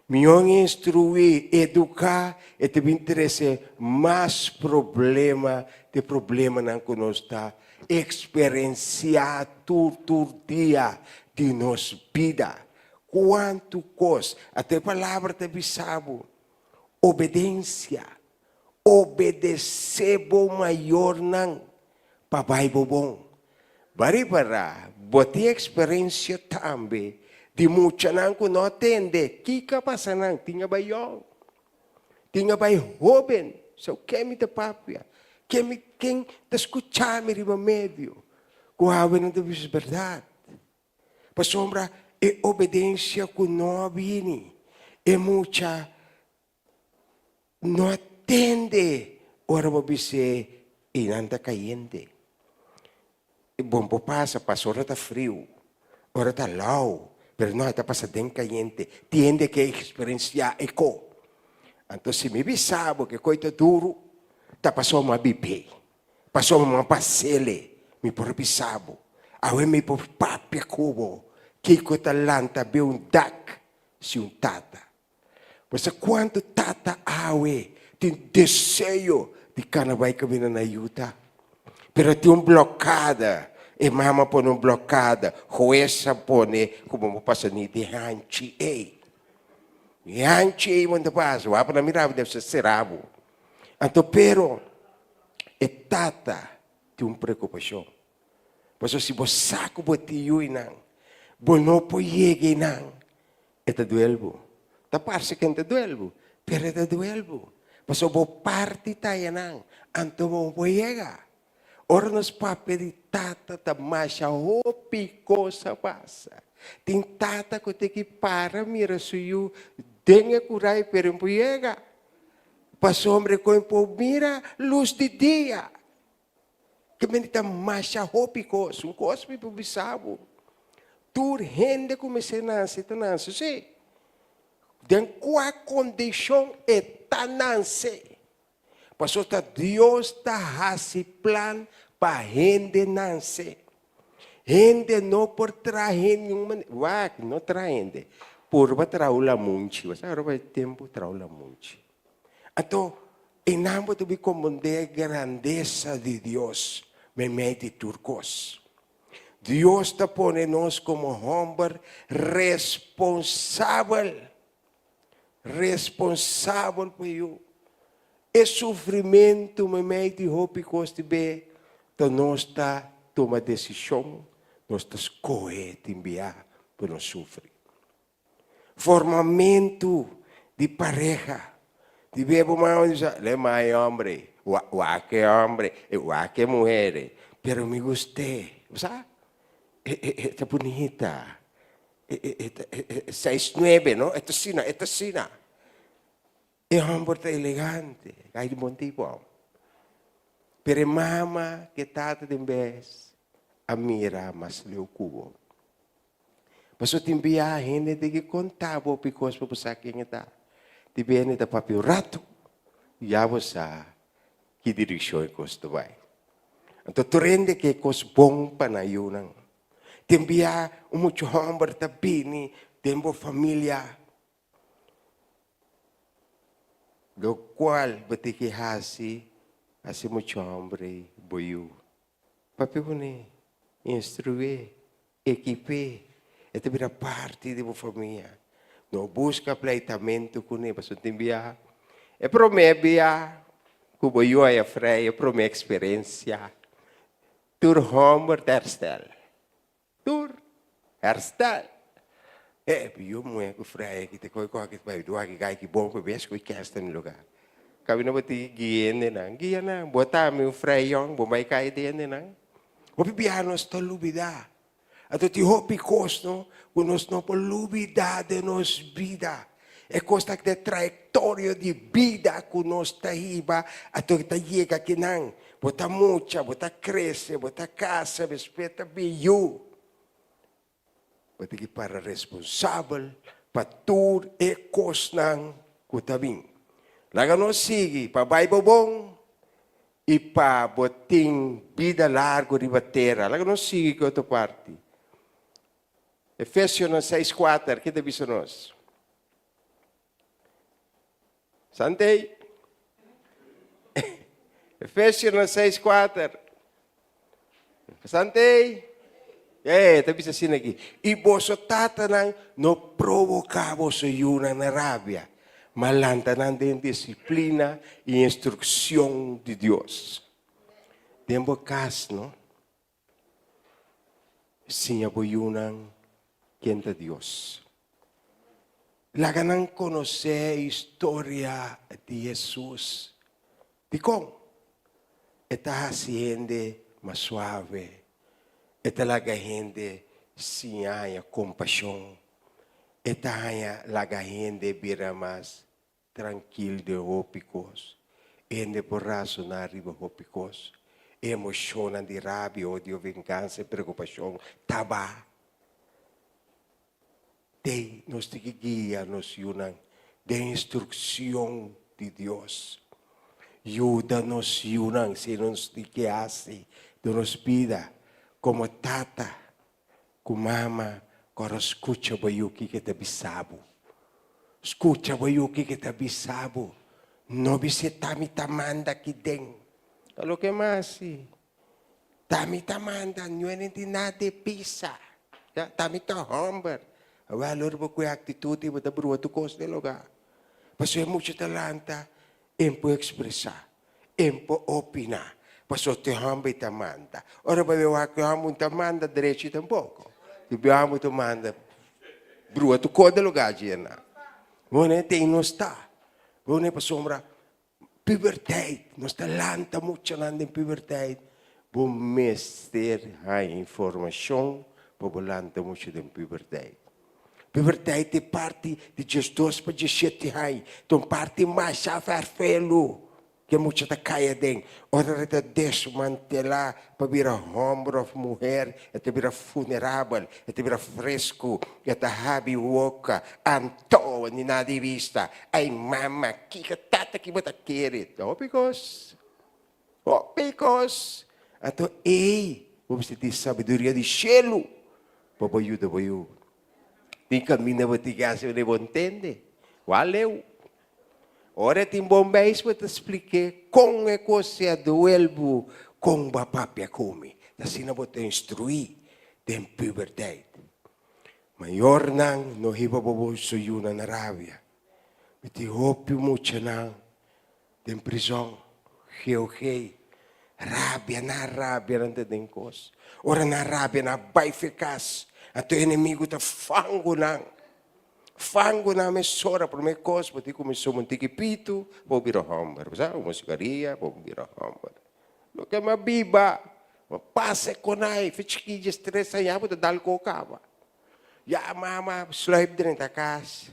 Mihó instruí, eduká, e ta bin trese mas problema di problemanan ku nos ta eksperensiá tur tur dia di nos bida. Kuantu kos! Anto e palabra ta bisa bo, obedensia, obedesé bo mayornan pa bai bo bon. Bo a ripará, bo tin eksperensia tambe di muchanan ku no a tende kiko a pasa nan, tin a bai yòn, tin a bai hóben. So ken mi ta papia? Ken mi ken ta skucha mi riba medio ku awe nan ta bisa bèrdat? Pasobra e obedensia ku no a bini, e mucha No a tende ora bo bis'é i nan ta kayente. Bon por pasa, pasa ora ta friu, ora ta lau, pero no, e ta pasa den kayente. Tin hende ke eksperensiá e ko. Anto si mi bisa bo ke koi ta duru, ta pasobra mi a bib'é, pasobra mi a pas'el, mi por bisa bo. Awe mi por papia ku bo kiko ta lanta be un dak si un tata. Bo sa kuantu tata awe tin deseo di kana bai kaminda na yuda? Pero tin un blokada. E mama pone un blokada, hues a pone ku bo no por pasa ni di hanchi ei. Ni hanchi ei bo no ta pasa. Wak pa nan mira bo debe ser sera bo. Anto pero e tata tin un preokupashon. Pasobra si bo sa ku bo tin yuinan, bo no por yega einan. E ta duel bo. Ta parse ken ta duel bo, pero e ta duel bo. Pasobra bo parti ta ayanan, anto bo no por yega. Ora nos papia di tata ta masha hopi kos a pasa. Tin tata ku tin ki para mira su yu den e kurai pero e no por yega. Pasobra e kon e por mira lus di dia. Ke mende ta masha hopi kos. Un kos mi por bisa bo, tur hende ku mester nase ta nase, si. Den kua kondishon e ta nase. Pasobra ta Dios ta hasi plan pa hende nase. Hende no por traha hende niun manera. Wak, no traha hende. Purba traha un lamunchi. Bo sa ora bai tempu traha un lamunchi. Anto, einan bo ta bin komprondé e grandesa di Dios meimei di tur kos. Dios ta pone nos komo hòmber responsabel, responsabel pa yu. E sufrimentu meimei di hopi kos di be ta nos ta tuma desishon, nos ta skohe tin bia pa nos sufri. Formamentu di pareha. Di be bo mama di bisa, le mai hombre, wak e hombre, wak e muher, pero mi gust'é. Bo sa? E ta bunita. E ta seis nuebe, no? E ta asina, e ta asina. E homber ta elegante, ai di bon tipo. Pero e mama ku e tata den bes a mira mas leu ku bo. Pasobra tin bia hende tin ke konta bo hopi kos pa bo sa ken e ta. Tin bia hende ta papia un ratu, ya bo sa ki direkshon e kos ta bai. Anto tur hende ke kos bon pa nan yunan. Tin bia un mucha hòmber ta bini den bo familia, lokual bo tin ke hasi, hasi mucha hòmber ei bo yu. Papia kuné, instrué, ekip'é, e ta bira parti di bo famia. No buska pleitamentu kuné, pasobra tin bia e promé bia ku bo yu haya frei, e promé eksperensia, tur hòmber ta hèrstel. Tur hèrstel. E yu muhé ku frei aki ta kohe kohe aki ta bai du aki gai ki bon pa bes ku e kèsta na lugá. Kaminda bo tin guia hendenan, guia nan. Bo ta mi un frei yòn, bo bai kai den hendenan. Hopi biaha nos ta lubidá. Anto tin hopi kos no ku nos no por lubidá den nos bida. E kos ta den trayektorio di bida ku nos ta hiba anto ta yega kinan. Bo ta mucha, bo ta krese, bo ta kasa, despues ta bin yu. Bo tin ki para responsabel pa tur e kosnan ku ta bin. Laga nos sigui pa bai bo bon i pa bo tin bida largu riba tera. Laga nos sigui ku otro parti. Efesionan seis kuater, ke ta bisa nos? Santei. Efesionan 6, 4. Santei. Eh, ta bisa asina aki. I boso tatanan no provoká boso yunan na rabia, ma lanta nan den disiplina i instrukshon di Dios. Den bo kas, no? Siña bo yunan ken ta Dios. Laga nan konosé historia di Hesus. Dikon? E ta hasi hende mas suave. E ta laga hende siña haña kompashon. E ta haña laga hende bira mas Trankil den hopi kos. Hende por rasoná riba hopi kos. E emoshonnan di rabia, odio, vengansa i preokupashon ta ba. Tei nos tin ki guia nos yunan den instrukshon di Dios. Yuda nos yunan si nos tin ki hasi den nos bida komo tata ku mama kòrda skucha bo yu kiko e ta bisa bo. Skucha bo yu kiko e ta bisa bo. No bis'é ta mi ta manda aki den. Ta loke mas si. Ta mi ta manda, no tin nada di bisa. Ya, ta mi ta hòmber. Awèl ora bo ku e aktitut ei bo ta brua tur kos den lugá. Pasobra e mucha ta lanta, e por ekspresá. E por opiná, pasobra te hòmber ta manda. Ora bo bai wak ku e hòmber no ta manda drechi tampoko. Di e hòmber ta manda brua tur kos den lugá djena. Bo te nos ta. Bo pasobra puberteit, nos ta lanta muchanan den puberteit. Bo mester haña informashon pa bo lanta mucha den puberteit. Puberteit ta e parti di diesdos pa diesshete aña. Ta un parti masha fèrfelu ku e mucha ta kai aden. Ora e ta desmantelá pa bira hòmber òf muher, e ta bira funerabel, e ta bira fresku, e ta habi woka, anto ni nada di bista. Ai mama, kiko tata ki bo ta kere? Ta hopi kos, hopi kos. Anto ei bo mester tin sabiduria di shelu pa bo yuda bo yu. Tin kaminda bo tin ke hasi bo bo ntende. Wak leu. Ora e tin bon beis bo ta splik'é kon e kos a duel bo kon bo a papia ku mi. Ta asina bo ta instruí. Den puberteit. Mayornan no hiba bo boso yunan na rabia. Mi tin hopi muchanan den prizon. GOG. Rabia na rabia nan ta den kos. Ora nan rabia nan bai fe kas. Anto enemigu ta fangu nan. Fangu nan mesora. Prome kos bo tin kuminsá un tiki pitu pa bo bira hòmber. Bo sa un sigaria pa bo bira hòmber. Loke mi a biba, mi a pasa e konai, fe chikí djes tres aña bo ta dal ko kaba. Ya mama sluip drenta kas,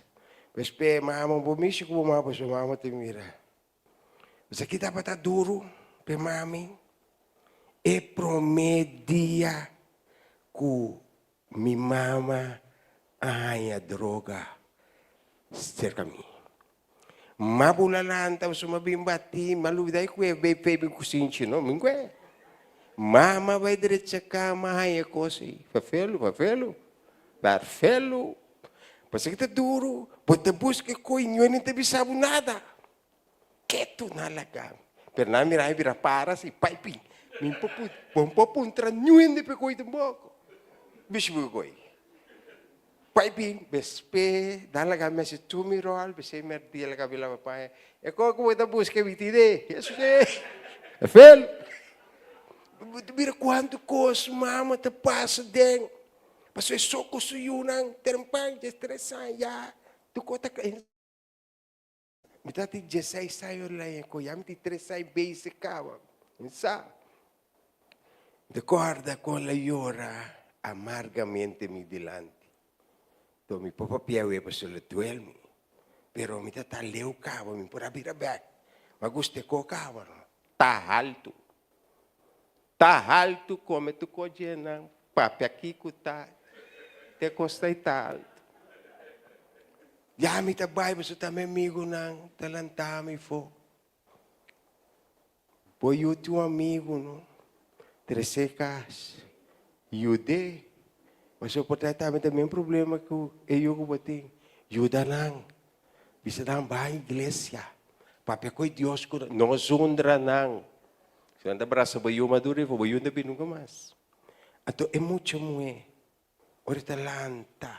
despues mama bo mishi ku bo mama pasobra mama ta mira. Esaki tabata duru p'e mami e prome dia ku mi mama a haña droga serka mi. Ma bo la lanta pasobra mi a bin bati, mi a lubida ku e bay p'e bin kusinchi no, mi kue. Mama bay drecha kama haña e kos ei, fafelu, fafelu, farfelu. Pasobra ta duru, bo ta buska e kos i niun ta bisa bo nada. Ketu na laga mi. Pero nan mira mi bira para si paipi. Mi por pu, bo por puntra niun di pekoi tampoco. Bishi bo koi. Paipi, bespe, nan laga mi hasi tur mi rol, besei merdia laga mi laba paña. E kos ku bo ta buska mi tine, Jesus e. Fel. Bo ta mira kuantu kos mama ta pasa den. Pasobra e so ku su yunan termpan djes tres aña ya tur kos ta. Mi ta tin dieseis aña ora laña ku ya mi tin tres aña basic kaba. Mi sa. Mi ta kòrda kon el a yora amargamente mi dilanti. To mi por papia awe pasobra el a duel mi. Pero mi ta ta leu kaba, mi por a bira bèk. Mi a gusta e kos kaba no. Ta haltu. Ta haltu kome tur kos djenan. Papia kiko ta te kos ta i ta haltu. Ya mi ta bai pasobra ta mi amigunan ta lanta mi fo. Bo yu tin un amigu no, trese kas, yud'é. Pasobra por ta tambe ta men problema ku e yu ku bo tin. Yuda nan. Bisa nan bai iglesia. Papia ku e Dios ku nan. No zundra nan. Si nan ta brasa bo yu maduro bo yu no ta bini nunka mas. Anto e mucha muhé Ora e ta lanta,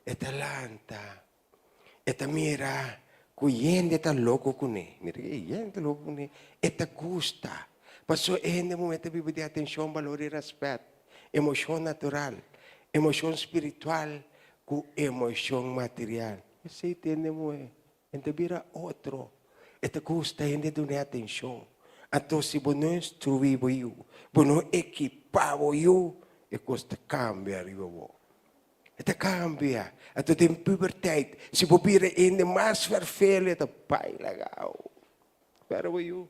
e ta lanta, e ta mira ku hende ta loko kuné. Mira e hende ta loko kuné. E ta gusta. Pasobra e hende muhé ta biba di atenshon, balor i rèspèt. Emoshon natural, emoshon spiritual ku emoshon material. Esei ta hende muhé. E ta bira otro. E ta gusta hende dun'é atenshon. Anto si bo no instruí bo yu, bo no ekipá bo yu, e kos ta kambia riba bo. E ta kambia. Anto den puberteit, si bo bira hende mas ferfelu, e ta bai laga bo. Spera bo yu.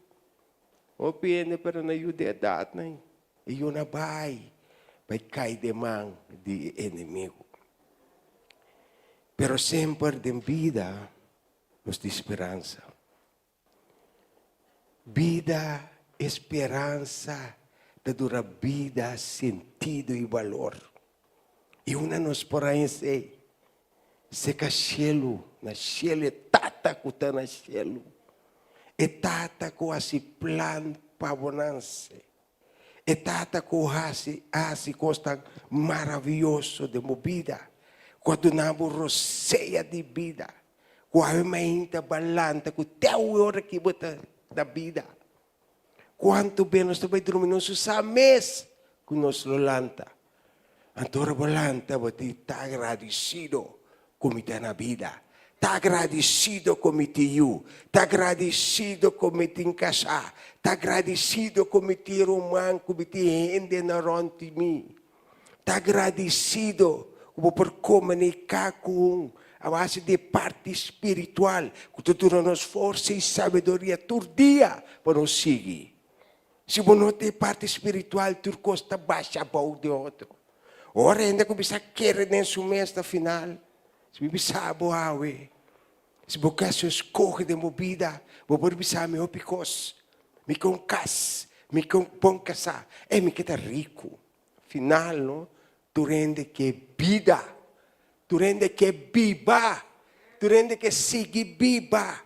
Hopi hende pero na yu di edatnan, e yu na bai, bai kai den man di e enemigu. Pero semper den bida nos tin speransa. Bida e speransa ta dura bida sentido i balor. I una nos por haña esei seka shelu, na shelu e Tata ku ta na shelu. E Tata ku hasi plan pa bo nanse. E Tata ku hasi hasi kosnan maravioso den bo bida, ku a duna bo rosea di bida, ku awe mainta balanta ku te awe ora ki bo ta na bida. Kuantu be nos ta bai drumi nos no sa mes ku nos lo lanta. Anto ora bo lanta bo tin ta agradisido ku mi ta na bida. Ta agradisido ku mi tin yu. Ta agradisido ku mi tin kasá. Ta agradisido ku mi tin ruman, ku mi tin hendenan rònt di mi. Ta agradisido ku bo por komuniká ku un a base di e parti spiritual ku ta duna nos forsa i sabiduria tur dia pa nos sigui. Si bo no tin e parti spiritual tur kos ta basha abou di otro. Ora hende a kuminsá kere den su mes na final, Si mi bisa bo awe, si bo ke hasi un skohe den bo bida, bo por bisa mi hopi kos. Mi ke un kas, mi ke un bon kasá, e mi ke ta riku. Final no, tur hende ke bida, tur hende ke biba, tur hende ke sigui biba.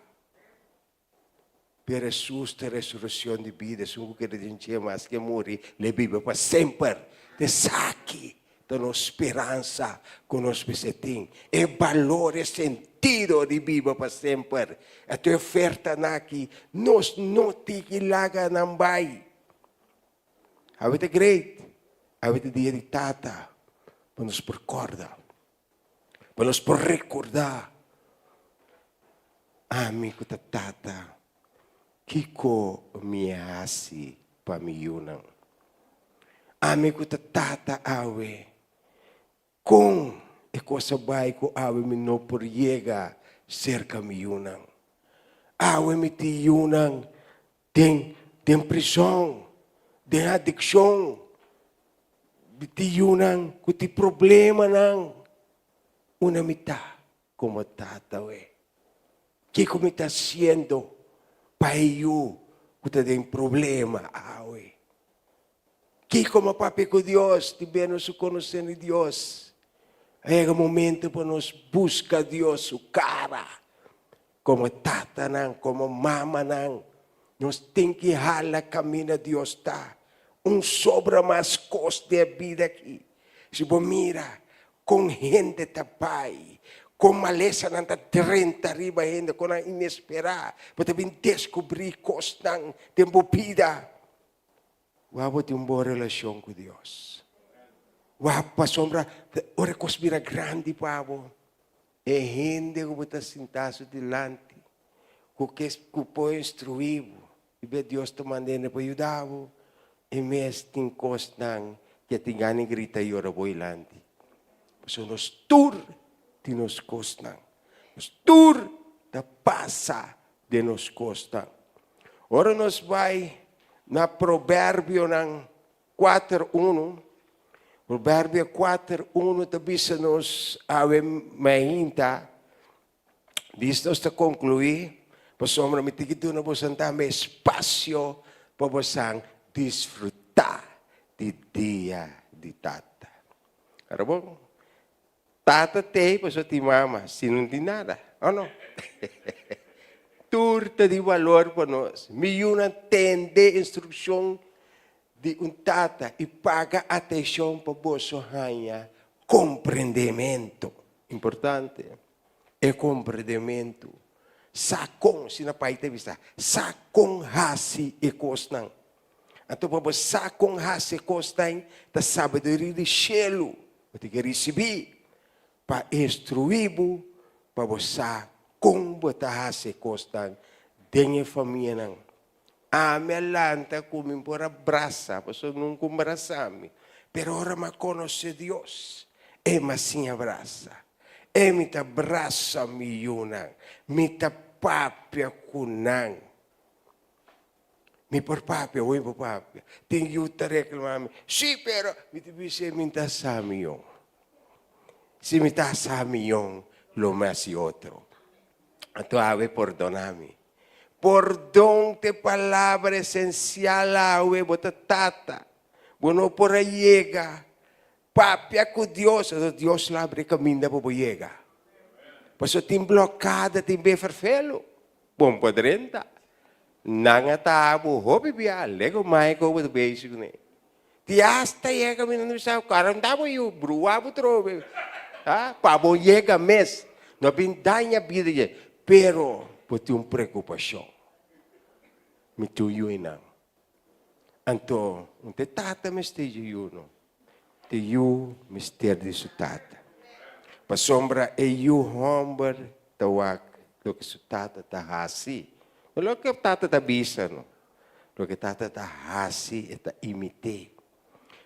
Pero Hesus ta resureccion di bida, esun cu kere den dje maske muri, lo e biba pa semper. Esaki ta nos speransa ku nos mester tin. E balor, e sentido di biba pa semper. E ofertanan aki nos no tin ki laga nan bai. Awe ta great. Awe ta dia di tata. Pa nos por kòrda. Pa nos por rekordá. Ami ku ta tata, kiko mi a hasi pa mi yunan? Ami ku ta tata awe, kon e kos a bai ku awe mi no por yega serka mi yunan? Awe mi tin yunan den den prison, den adikshon, mi tin yunan ku tin problemanan. Una mi ta komo tata we. Kiko mi ta hasiendo pa e yu ku ta den problema awe? Kiko mi a papia ku Dios? Tin bia nos su konosé ni Dios. A yega momento pa nos buska Dios su kara. Komo tatanan, komo mamanan, nos tin ki hala kaminda Dios ta. Un sobra mas kos den e bida aki. Si bo mira kon hende ta bai, kon malesanan ta drenta riba hende, kon nan inesperá, bo ta bin deskubrí kosnan den bo bida. Wak bo tin un bon relashon ku Dios. Wak pasobra ora e kos bira grandi pa bo, e hende ku bo ta sintá su dilanti, ku ke ku por instruí bo, i be Dios ta manda hende pa yuda bo, e mes tin kosnan ke tin gana di grita yora bo dilanti. Pasobra nos tur tin nos kosnan. Nos tur ta pasa den nos kosnan. Ora nos bai na Proverbionan kuater unu, Proverbio kuater unu ta bisa nos awe mainta, dis nos ta konkluí, pasobra mi tin ki duna boso tambe espasio pa bosan disfrutá di Dia di Tata. Ora bon? Tata t'ei pasobra tin mama, si no tin nada, o no? Tur ta di balor pa nos. Mi yunan tende instrukshon di un tata i paga atenshon pa boso haña komprendementu. Importante e komprendementu. Sa kon, asina pai ta bisa, sa kon hasi e kosnan. Anto pa bo sa kon hasi e kosnan ta sabiduria di shelu. Bo tin ke risibí pa instruí bo pa bo sa kon bo ta hasi e kosnan den e famianan. Ami a lanta ku mi por a brasa, pasobra nunka un brasa mi. Pero ora mi a konosé Dios, e mi a siña brasa. E mi ta brasa mi yunan, mi ta papia ku nan. Mi por papia, hoy por papia. Tin yu ta reclama mi, sí, pero mi ta bisa mi ta sa miyon. Si mi ta sa miyon, lo mi haci otro. Anto awe pordona mi. Pordon ta e palabra esencial awe, bo ta tata. Bo no por a yega papia cu Dios, anto Dios lo abri caminda pa bo yega. Pasobra tin blokada, tin be ferfelo. Bon pa drenta. Nan a taha bo hopi bia, lego Michael bo ta bezig kuné. Ti hasta yega mi nan bisa karanta bo yu, brua bo trobe. Ha, pa bo yega mes. No bin daña bida dje, pero bo tin un preokupashon. Mi tin un yu einan. Anto un ta e tata mester dje yu no. Te yu mester di su tata. Pasobra e yu hòmber ta wak loke su tata ta hasi. No loke tata ta bisa no. Loke tata ta hasi e ta imit'é.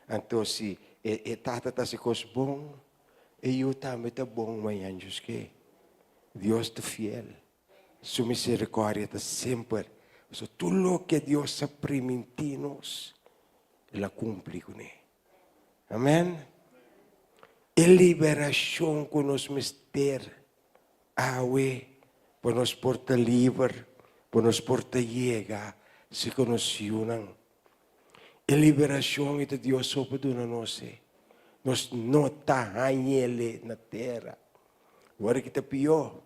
Anto si e tata ta hasi kos bon, e yu tambe ta bon mañan djusk'é. Dios ta fiel. Su misericordia ta semper. Pasobra tur loke Dios a primintí nos, El a kumpli kuné. Amen. E liberashon ku nos mester awe pa nos por ta liber, pa nos por ta yega si ku nos yunan. E liberashon ei ta Dios so por duna nos e. Nos no ta hañ'el na tera. Ora ki ta pió,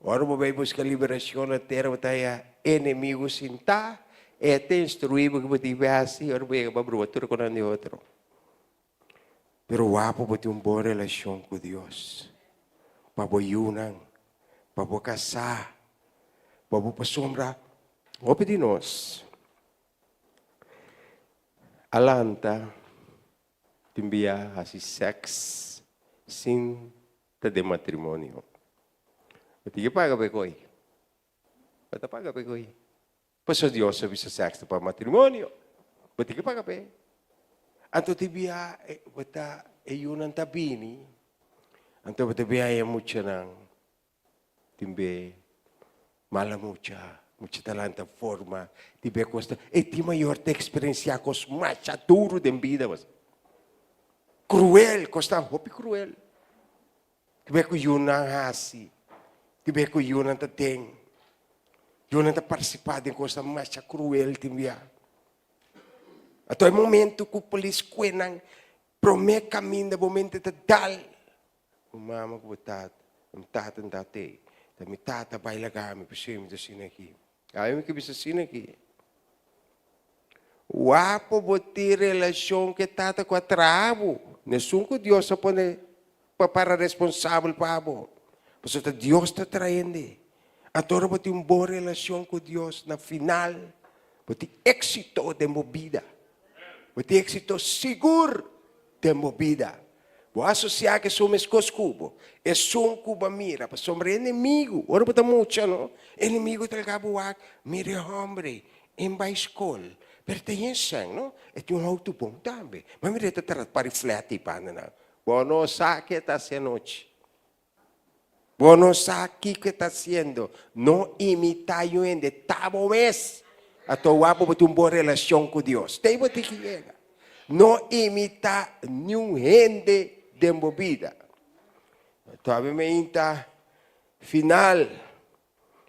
ora bo bai buska liberashon na tera bo ta haña enemigu sintá, e ta instruí bo ke bo dibi hasi, ora bo yega bo a brua tur ku nan di otro. Pero wak bo tin un bon relashon ku Dios. Pa bo yunan, pa bo kasá, pa bo pasobra hopi di nos a lanta tin bia hasi sèks sin ta den matrimonio. Bo tin ke paga pa e koi. Bo ta paga pa e koi. Pasobra Dios a bisa sèks ta pa matrimonio. Bo tin ke paga p'e. Anto tin bia bo ta e yunan ta bini, anto bo ta bin haña muchanan tin be mala mucha, mucha ta lanta forma, tin be kos ta, e tin mayor ta eksperensiá kos masha duru den bida. Kruel, kos ta hopi kruel. Ki be ku yunan hasi, ki be ku yunan ta den. Yunan ta partisipá den kosnan masha kruel tin bia. Anto e momento ku polis kue nan, promé kaminda bo mente ta dal. Bo mama ku bo tata, mi tata no ta tei. Ta mi tata bai laga mi, p'esei mi ta asina aki. Ai mi ke bisa asina aki. Wapo bo tin relashon ku e tata ku a traha bo. Nesun ku Dios a pone pa para responsabel pa bo. Pasobra ta Dios ta traende. Anto ora bo tin un bon relashon ku Dios, na final bo tin éksito den bo bida. Bo tin éksito sigur den bo bida. Bo asosiá ku esun meskos ku bo, esun ku bo a mira, pasobra e enemigu, ora bo ta mucha no, e enemigu ta laga bo wak, mira e hòmber ei, e bai skol, pero ta yen sèn no, e tin un outo bon tambe, ma mira e ta trata pari flèt ei banda nan. Bo no sa ke e ta hasi anochi. Bo no sa kiko e ta hasiendo. No imitá yu hende, ta bo mes. Ato wak bo tin un bon relashon ku Dios. Te bo tin ki yega. No imitá niun hende den bo bida. Tòbi mi inta final.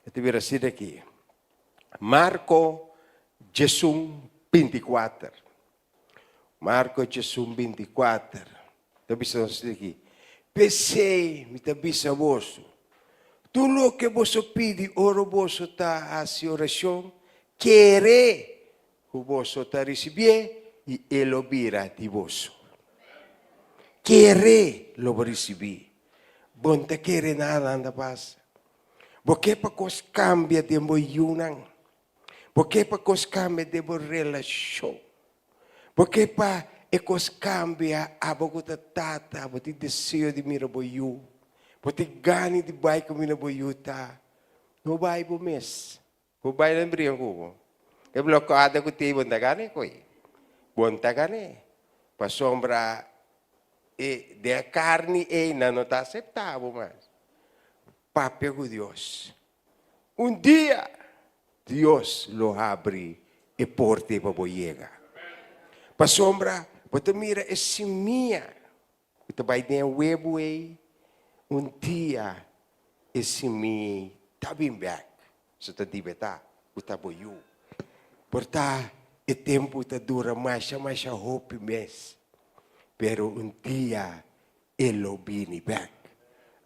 E ta bira asina aki. Marko 11, 24. Marko 11, 24 ta bisa nos aki, P'esei mi ta bisa boso, tur loke boso pidi ora boso ta hasi orashon, kere ku boso ta risibié i e lo bira di boso. Kere lo bo risibí. Bo no ta kere nada anda pasa. Bo ke pa kos kambia den bo yunan. Bo ke pa kos kambia den bo relashon. Bo ke pa e kos kambia abo ku ta tata, bo tin deseo di mira bo yu. Bo tin gana di bai kaminda bo yu ta. No bai bo mes. Bo bai nan bringa ku bo. E blokada ku tin bo no ta gana e koe. Bo no ta gana e. Pasobra e den e karni ei nan no ta asepta bo mas. Papia ku Dios. Un dia Dios lo habri e porta pa bo yega. Pasobra bo ta mira e simia ku ta bai den e webu ei, un dia e simia ei ta bin bèk. So ta dibetá ku ta bo yu. Por ta e tempu ta dura masha masha hopi mes, pero un dia E lo bini bek.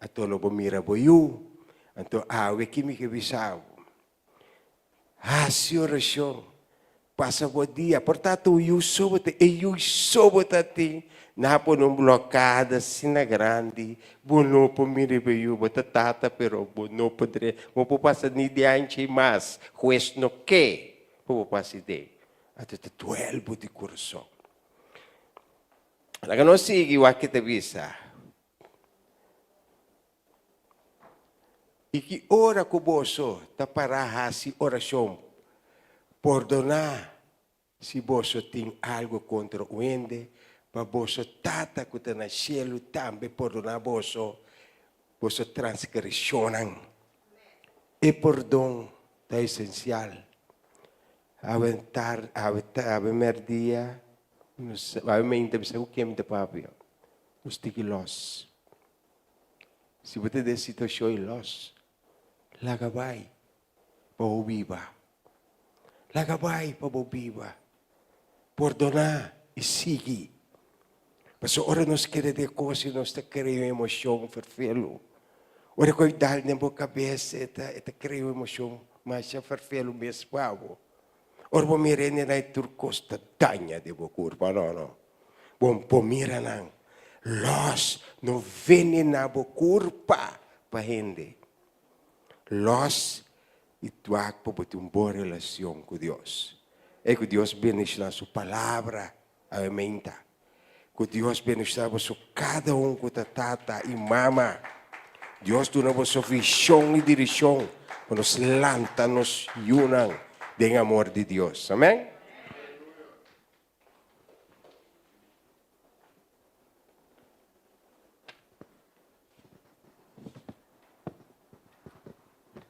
Anto lo bo mira bo yu. Anto awe ki mi ke bisa bo. Hasi orashon. Pasa bo dia. Por ta tu yu so bo ta, e yu so bo ta tin. Nan a pone un blokada asina grandi. Bo no por mira bo yu. Bo ta tata pero bo no por dre. Bo por pasa ni di anchi ei mas. Hues no ke pa bo pasa den. Anto ta duel bo di kurason. Laga nos sigui wak ke ta bisa. I ki ora ku boso ta pará hasi orashon, pordoná si boso tin algu kontra un hende, pa boso Tata ku ta na shelu tambe pordoná boso boso transgreshonnan. E pordon ta esensial. Awe tar, awe awe mèrdia, nos awe mainta mi sa ku ken mi ta papia. Nos tin ki lòs. Si bo ta den situashon i lòs, laga bai pa bo biba. Laga bai pa bo biba. Pordoná i sigui. Pasobra ora nos kere den kos i nos ta krea un emoshon ferfelu. Ora ku e dal den bo kabes e ta e ta krea un emoshon masha ferfelu mes pa bo. Ora bo mira hende nan e tur kos ta daña den bo kurpa. No, no. Bo por mira nan. Lòs, no venená bo kurpa pa hende. Lòs i wak pa bo tin un bon relashon ku Dios. E ku Dios bendishoná su palabra awe meinta. Ku Dios bendishoná boso kada un ku ta tata i mama. Dios duna boso vishon i dirishon pa nos lanta nos yunan den amor di Dios. Amen.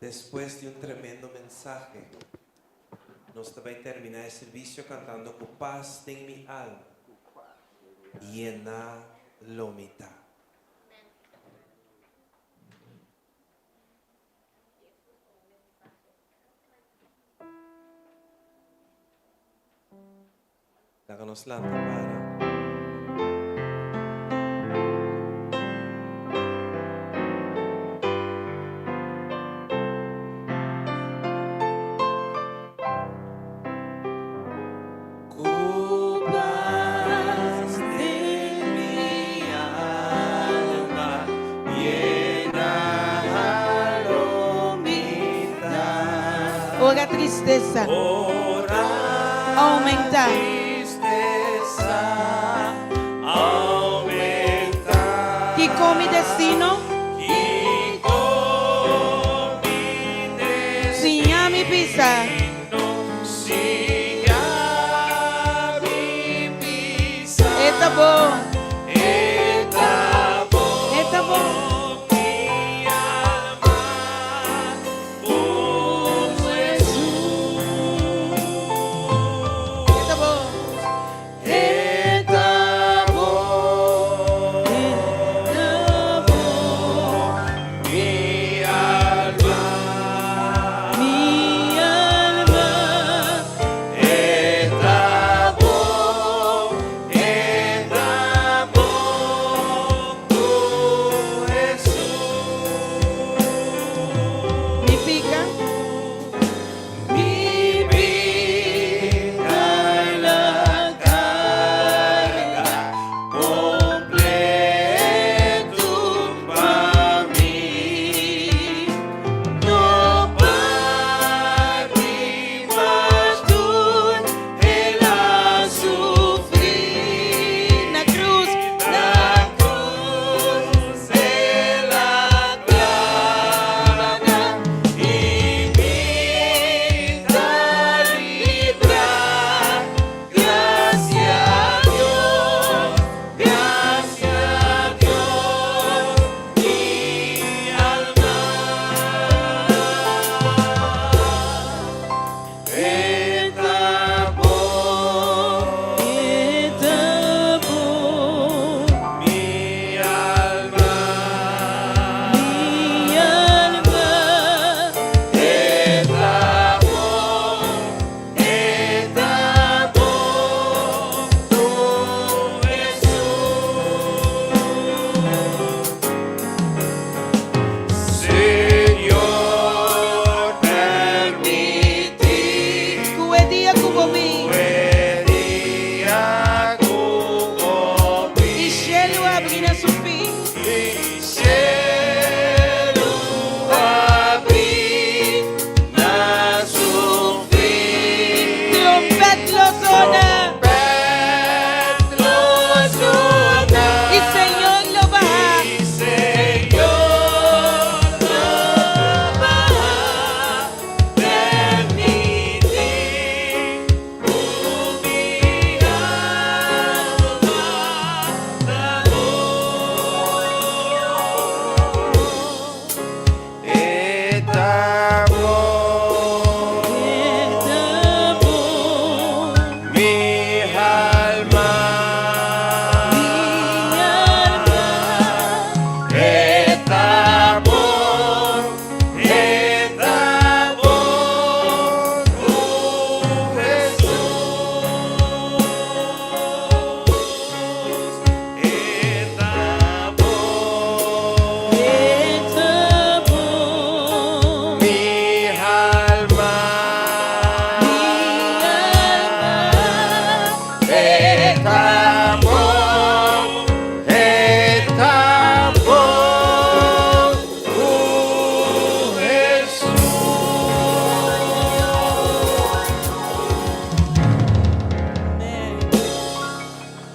Despues di un tremendo mensahe, nos ta bai terminá e servisio kantando Ku pas den mi alma, yená lo mi ta. Laga nos lanta para. Ora tristesa oumentá. Kiko mi destino? Siña mi bisa. E ta bon. E ta bon. E ta bon. E ta bon. Mi alma.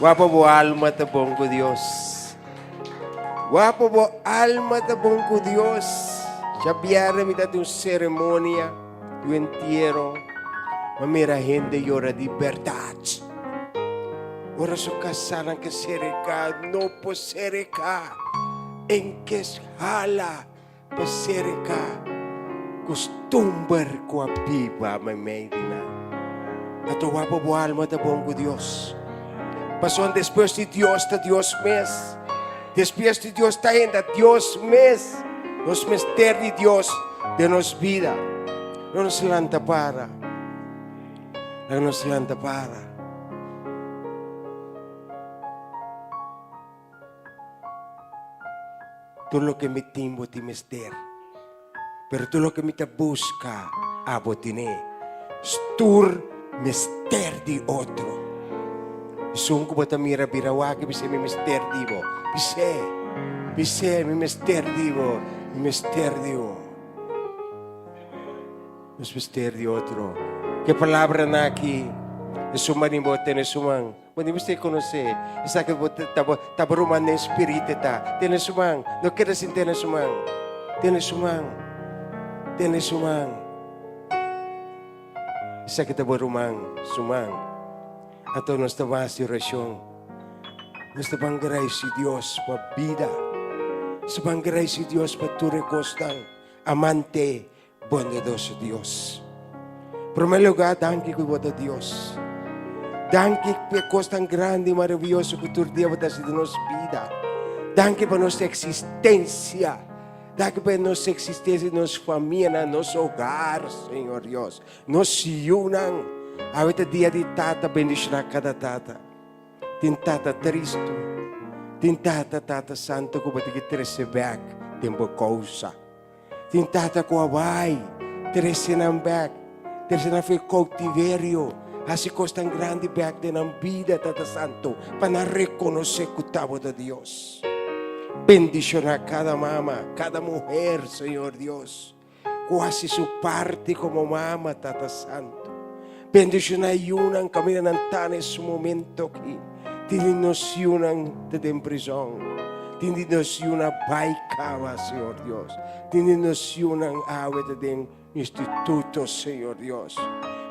Wak pa bo alma ta bon ku Dios. Wak pa bo alma ta bon ku Dios. Djabièrnè mi ta tin un seremonia di un entiero. Mi a mira hende yora di bèrdat. Ora su kasánan ke sereka, no por sereka. En kes hala pa sereka kustumber ku a biba meimei di nan. Anto wak pa bo alma ta bon ku Dios. Pasobra despues di Dios ta Dios mes. Despues di Dios ta hende, Dios mes. Nos mester di Dios den nos bida. No nos lanta para. Laga nos lanta para. Tur loke mi tin bo tin mester, pero tur loke mi ta buska abo tine. Tur mester di otro. Esun ku bo ta mira bira wak i bis'é mi mester di bo. Bis'é, bis'é mi mester di bo, mi mester di bo. Nos mester di otro. Ke palabranan aki esun manin bo tene su man. Bo ni mester konosé. Esaki bo ta bo ta bo ruman den spiritu e ta. Tene su man. No keda sin tene su man. Tene su man. Tene su man. Esaki ta bo ruman su man. Anto nos ta hasi orashon. Nos ta ban gradisi Dios pa bida. Nos ta ban gradisi Dios pa tur e kosnan. Amante Bondadoso Dios. Primer lugar, danki ku bo ta Dios. Danki pa e kos tan grandi i maravioso ku tur dia bo ta hasi den nos bida. Danki pa nos eksistensia. Danki pa nos eksistensia di nos famianan, nos hogar, Señor Dios. Nos yunan. Awe ta dia di tata, bendishoná kada tata. Tin tata tristu, tin tata, tata santu ku bo tin ki trese bèk den bo kousa. Tin tata ku a bai, trese nan bèk, trese nan for e koutiverio, hasi kos tan grandi bèk den nan bida, Tata Santu, pa nan rekonosé ku ta bo ta Dios. Bendishoná kada mama, kada muher, Señor Dios, ku hasi su parti komo mama, Tata Santu. Bendishoná e yunan kaminda nan ta na es momento aki. Tin di nos yunan ta den prizon. Tin di nos yunan bai kaba, Señor Dios. Tin di nos yunan awe ta den instituto, Señor Dios.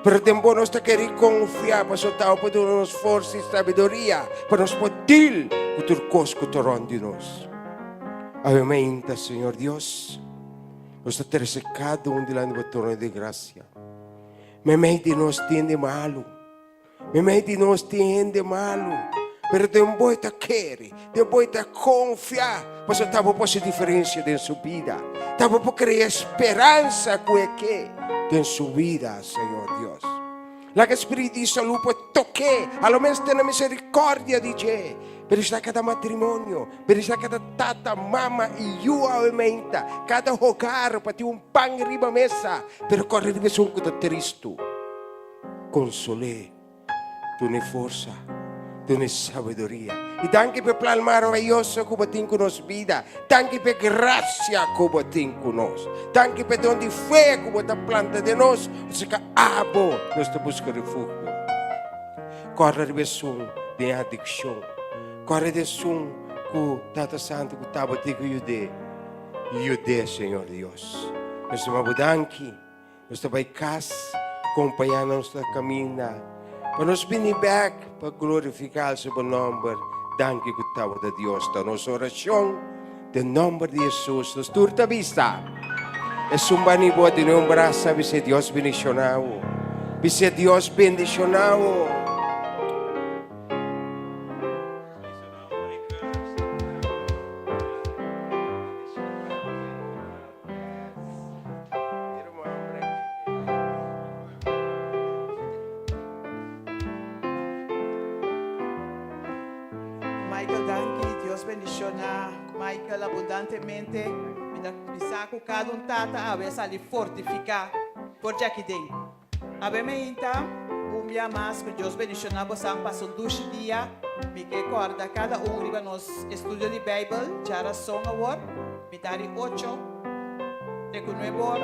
Pero den bo nos ta keri konfia, pasobra ta bo por duna nos forsa i sabiduria pa nos por deal ku tur kos ku ta rònt di nos. Awe mainta, Señor Dios, nos ta trese kada un dilanti bo trono di grasia. Meimei di nos tin di malu. Meimei di nos tin hende malu, pero den bo e ta kere, den bo e ta konfia, pasobra ta bo por hasi diferensia den su bida. Ta bo por krea speransa ku e ke den su bida, Señor Dios. Laga e Spiritu di salú por tok'é, a lo mes tene miserikòrdia di dje. Bendishoná kada matrimonio, bendishoná kada tata, mama i yu awe meinta, kada hogar pa tin un pan riba mesa, pero kòrda riba esun ku ta tristu. Konsol'é, dun'é forsa, dun'é sabiduria. I danki pa e plan maraviyoso ku bo tin ku nos bida. Danki pa e grasia ku bo tin ku nos. Danki pa e don di fe ku bo ta planta den nos, pasobra abo nos ta buska refugio. Kòrda riba esun den adikshon. Kòrda riba esun ku Tata Santu ku tabata ku yud'é. Yud'é, Señor Dios. Nos ta manda bo danki. Nos ta bai kas, kompañá nos na kaminda, pa nos bini bèk pa glorifiká su bon nòmber. Danki ku tabata Dios ta nos orashon. Den nòmber di Hesus nos tur ta bisa. Esun bani bo a tene un brasa, bis'é Dios bendishoná bo. Bis'é Dios bendishoná bo. Michael danki Dios bendiciona Michael abundantemente mi ta bisa cu cada un tata awe a sali fortifica por djaki den awe meinta un bia mas cu Dios bendiciona bosan pasa un dushi dia mi ke corda cada un riba nos estudio di bijbel djarason awor. Mitar di ocho te ku nuebe or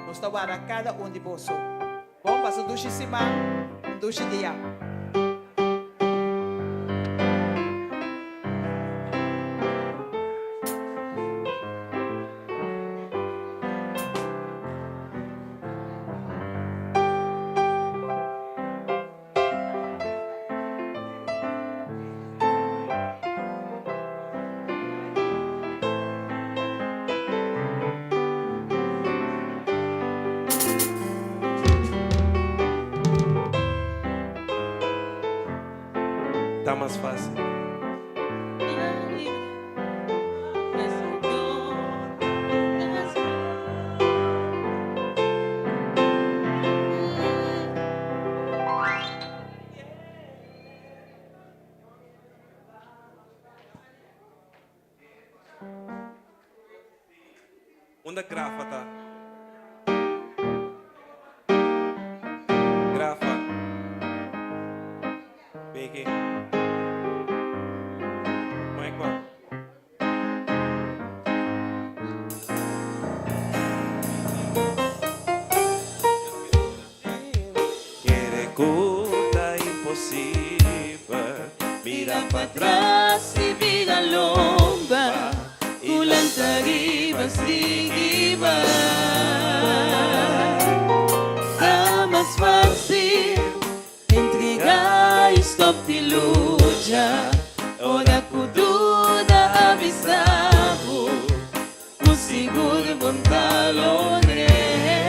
nos ta warda kada un di boso. Bon, pasa un dushi siman, un dushi dia. Ta mas fásil. Unda Grafa ta? Grafa. Bin aki. Mike pa. Kere ku ta imposibel mira Patras i bira lomba, ku lanta riba sigui bai. Ta mas fásil entregá i stòp di lucha, ora ku duda avisá bo, ku sigur bo n' ta logra.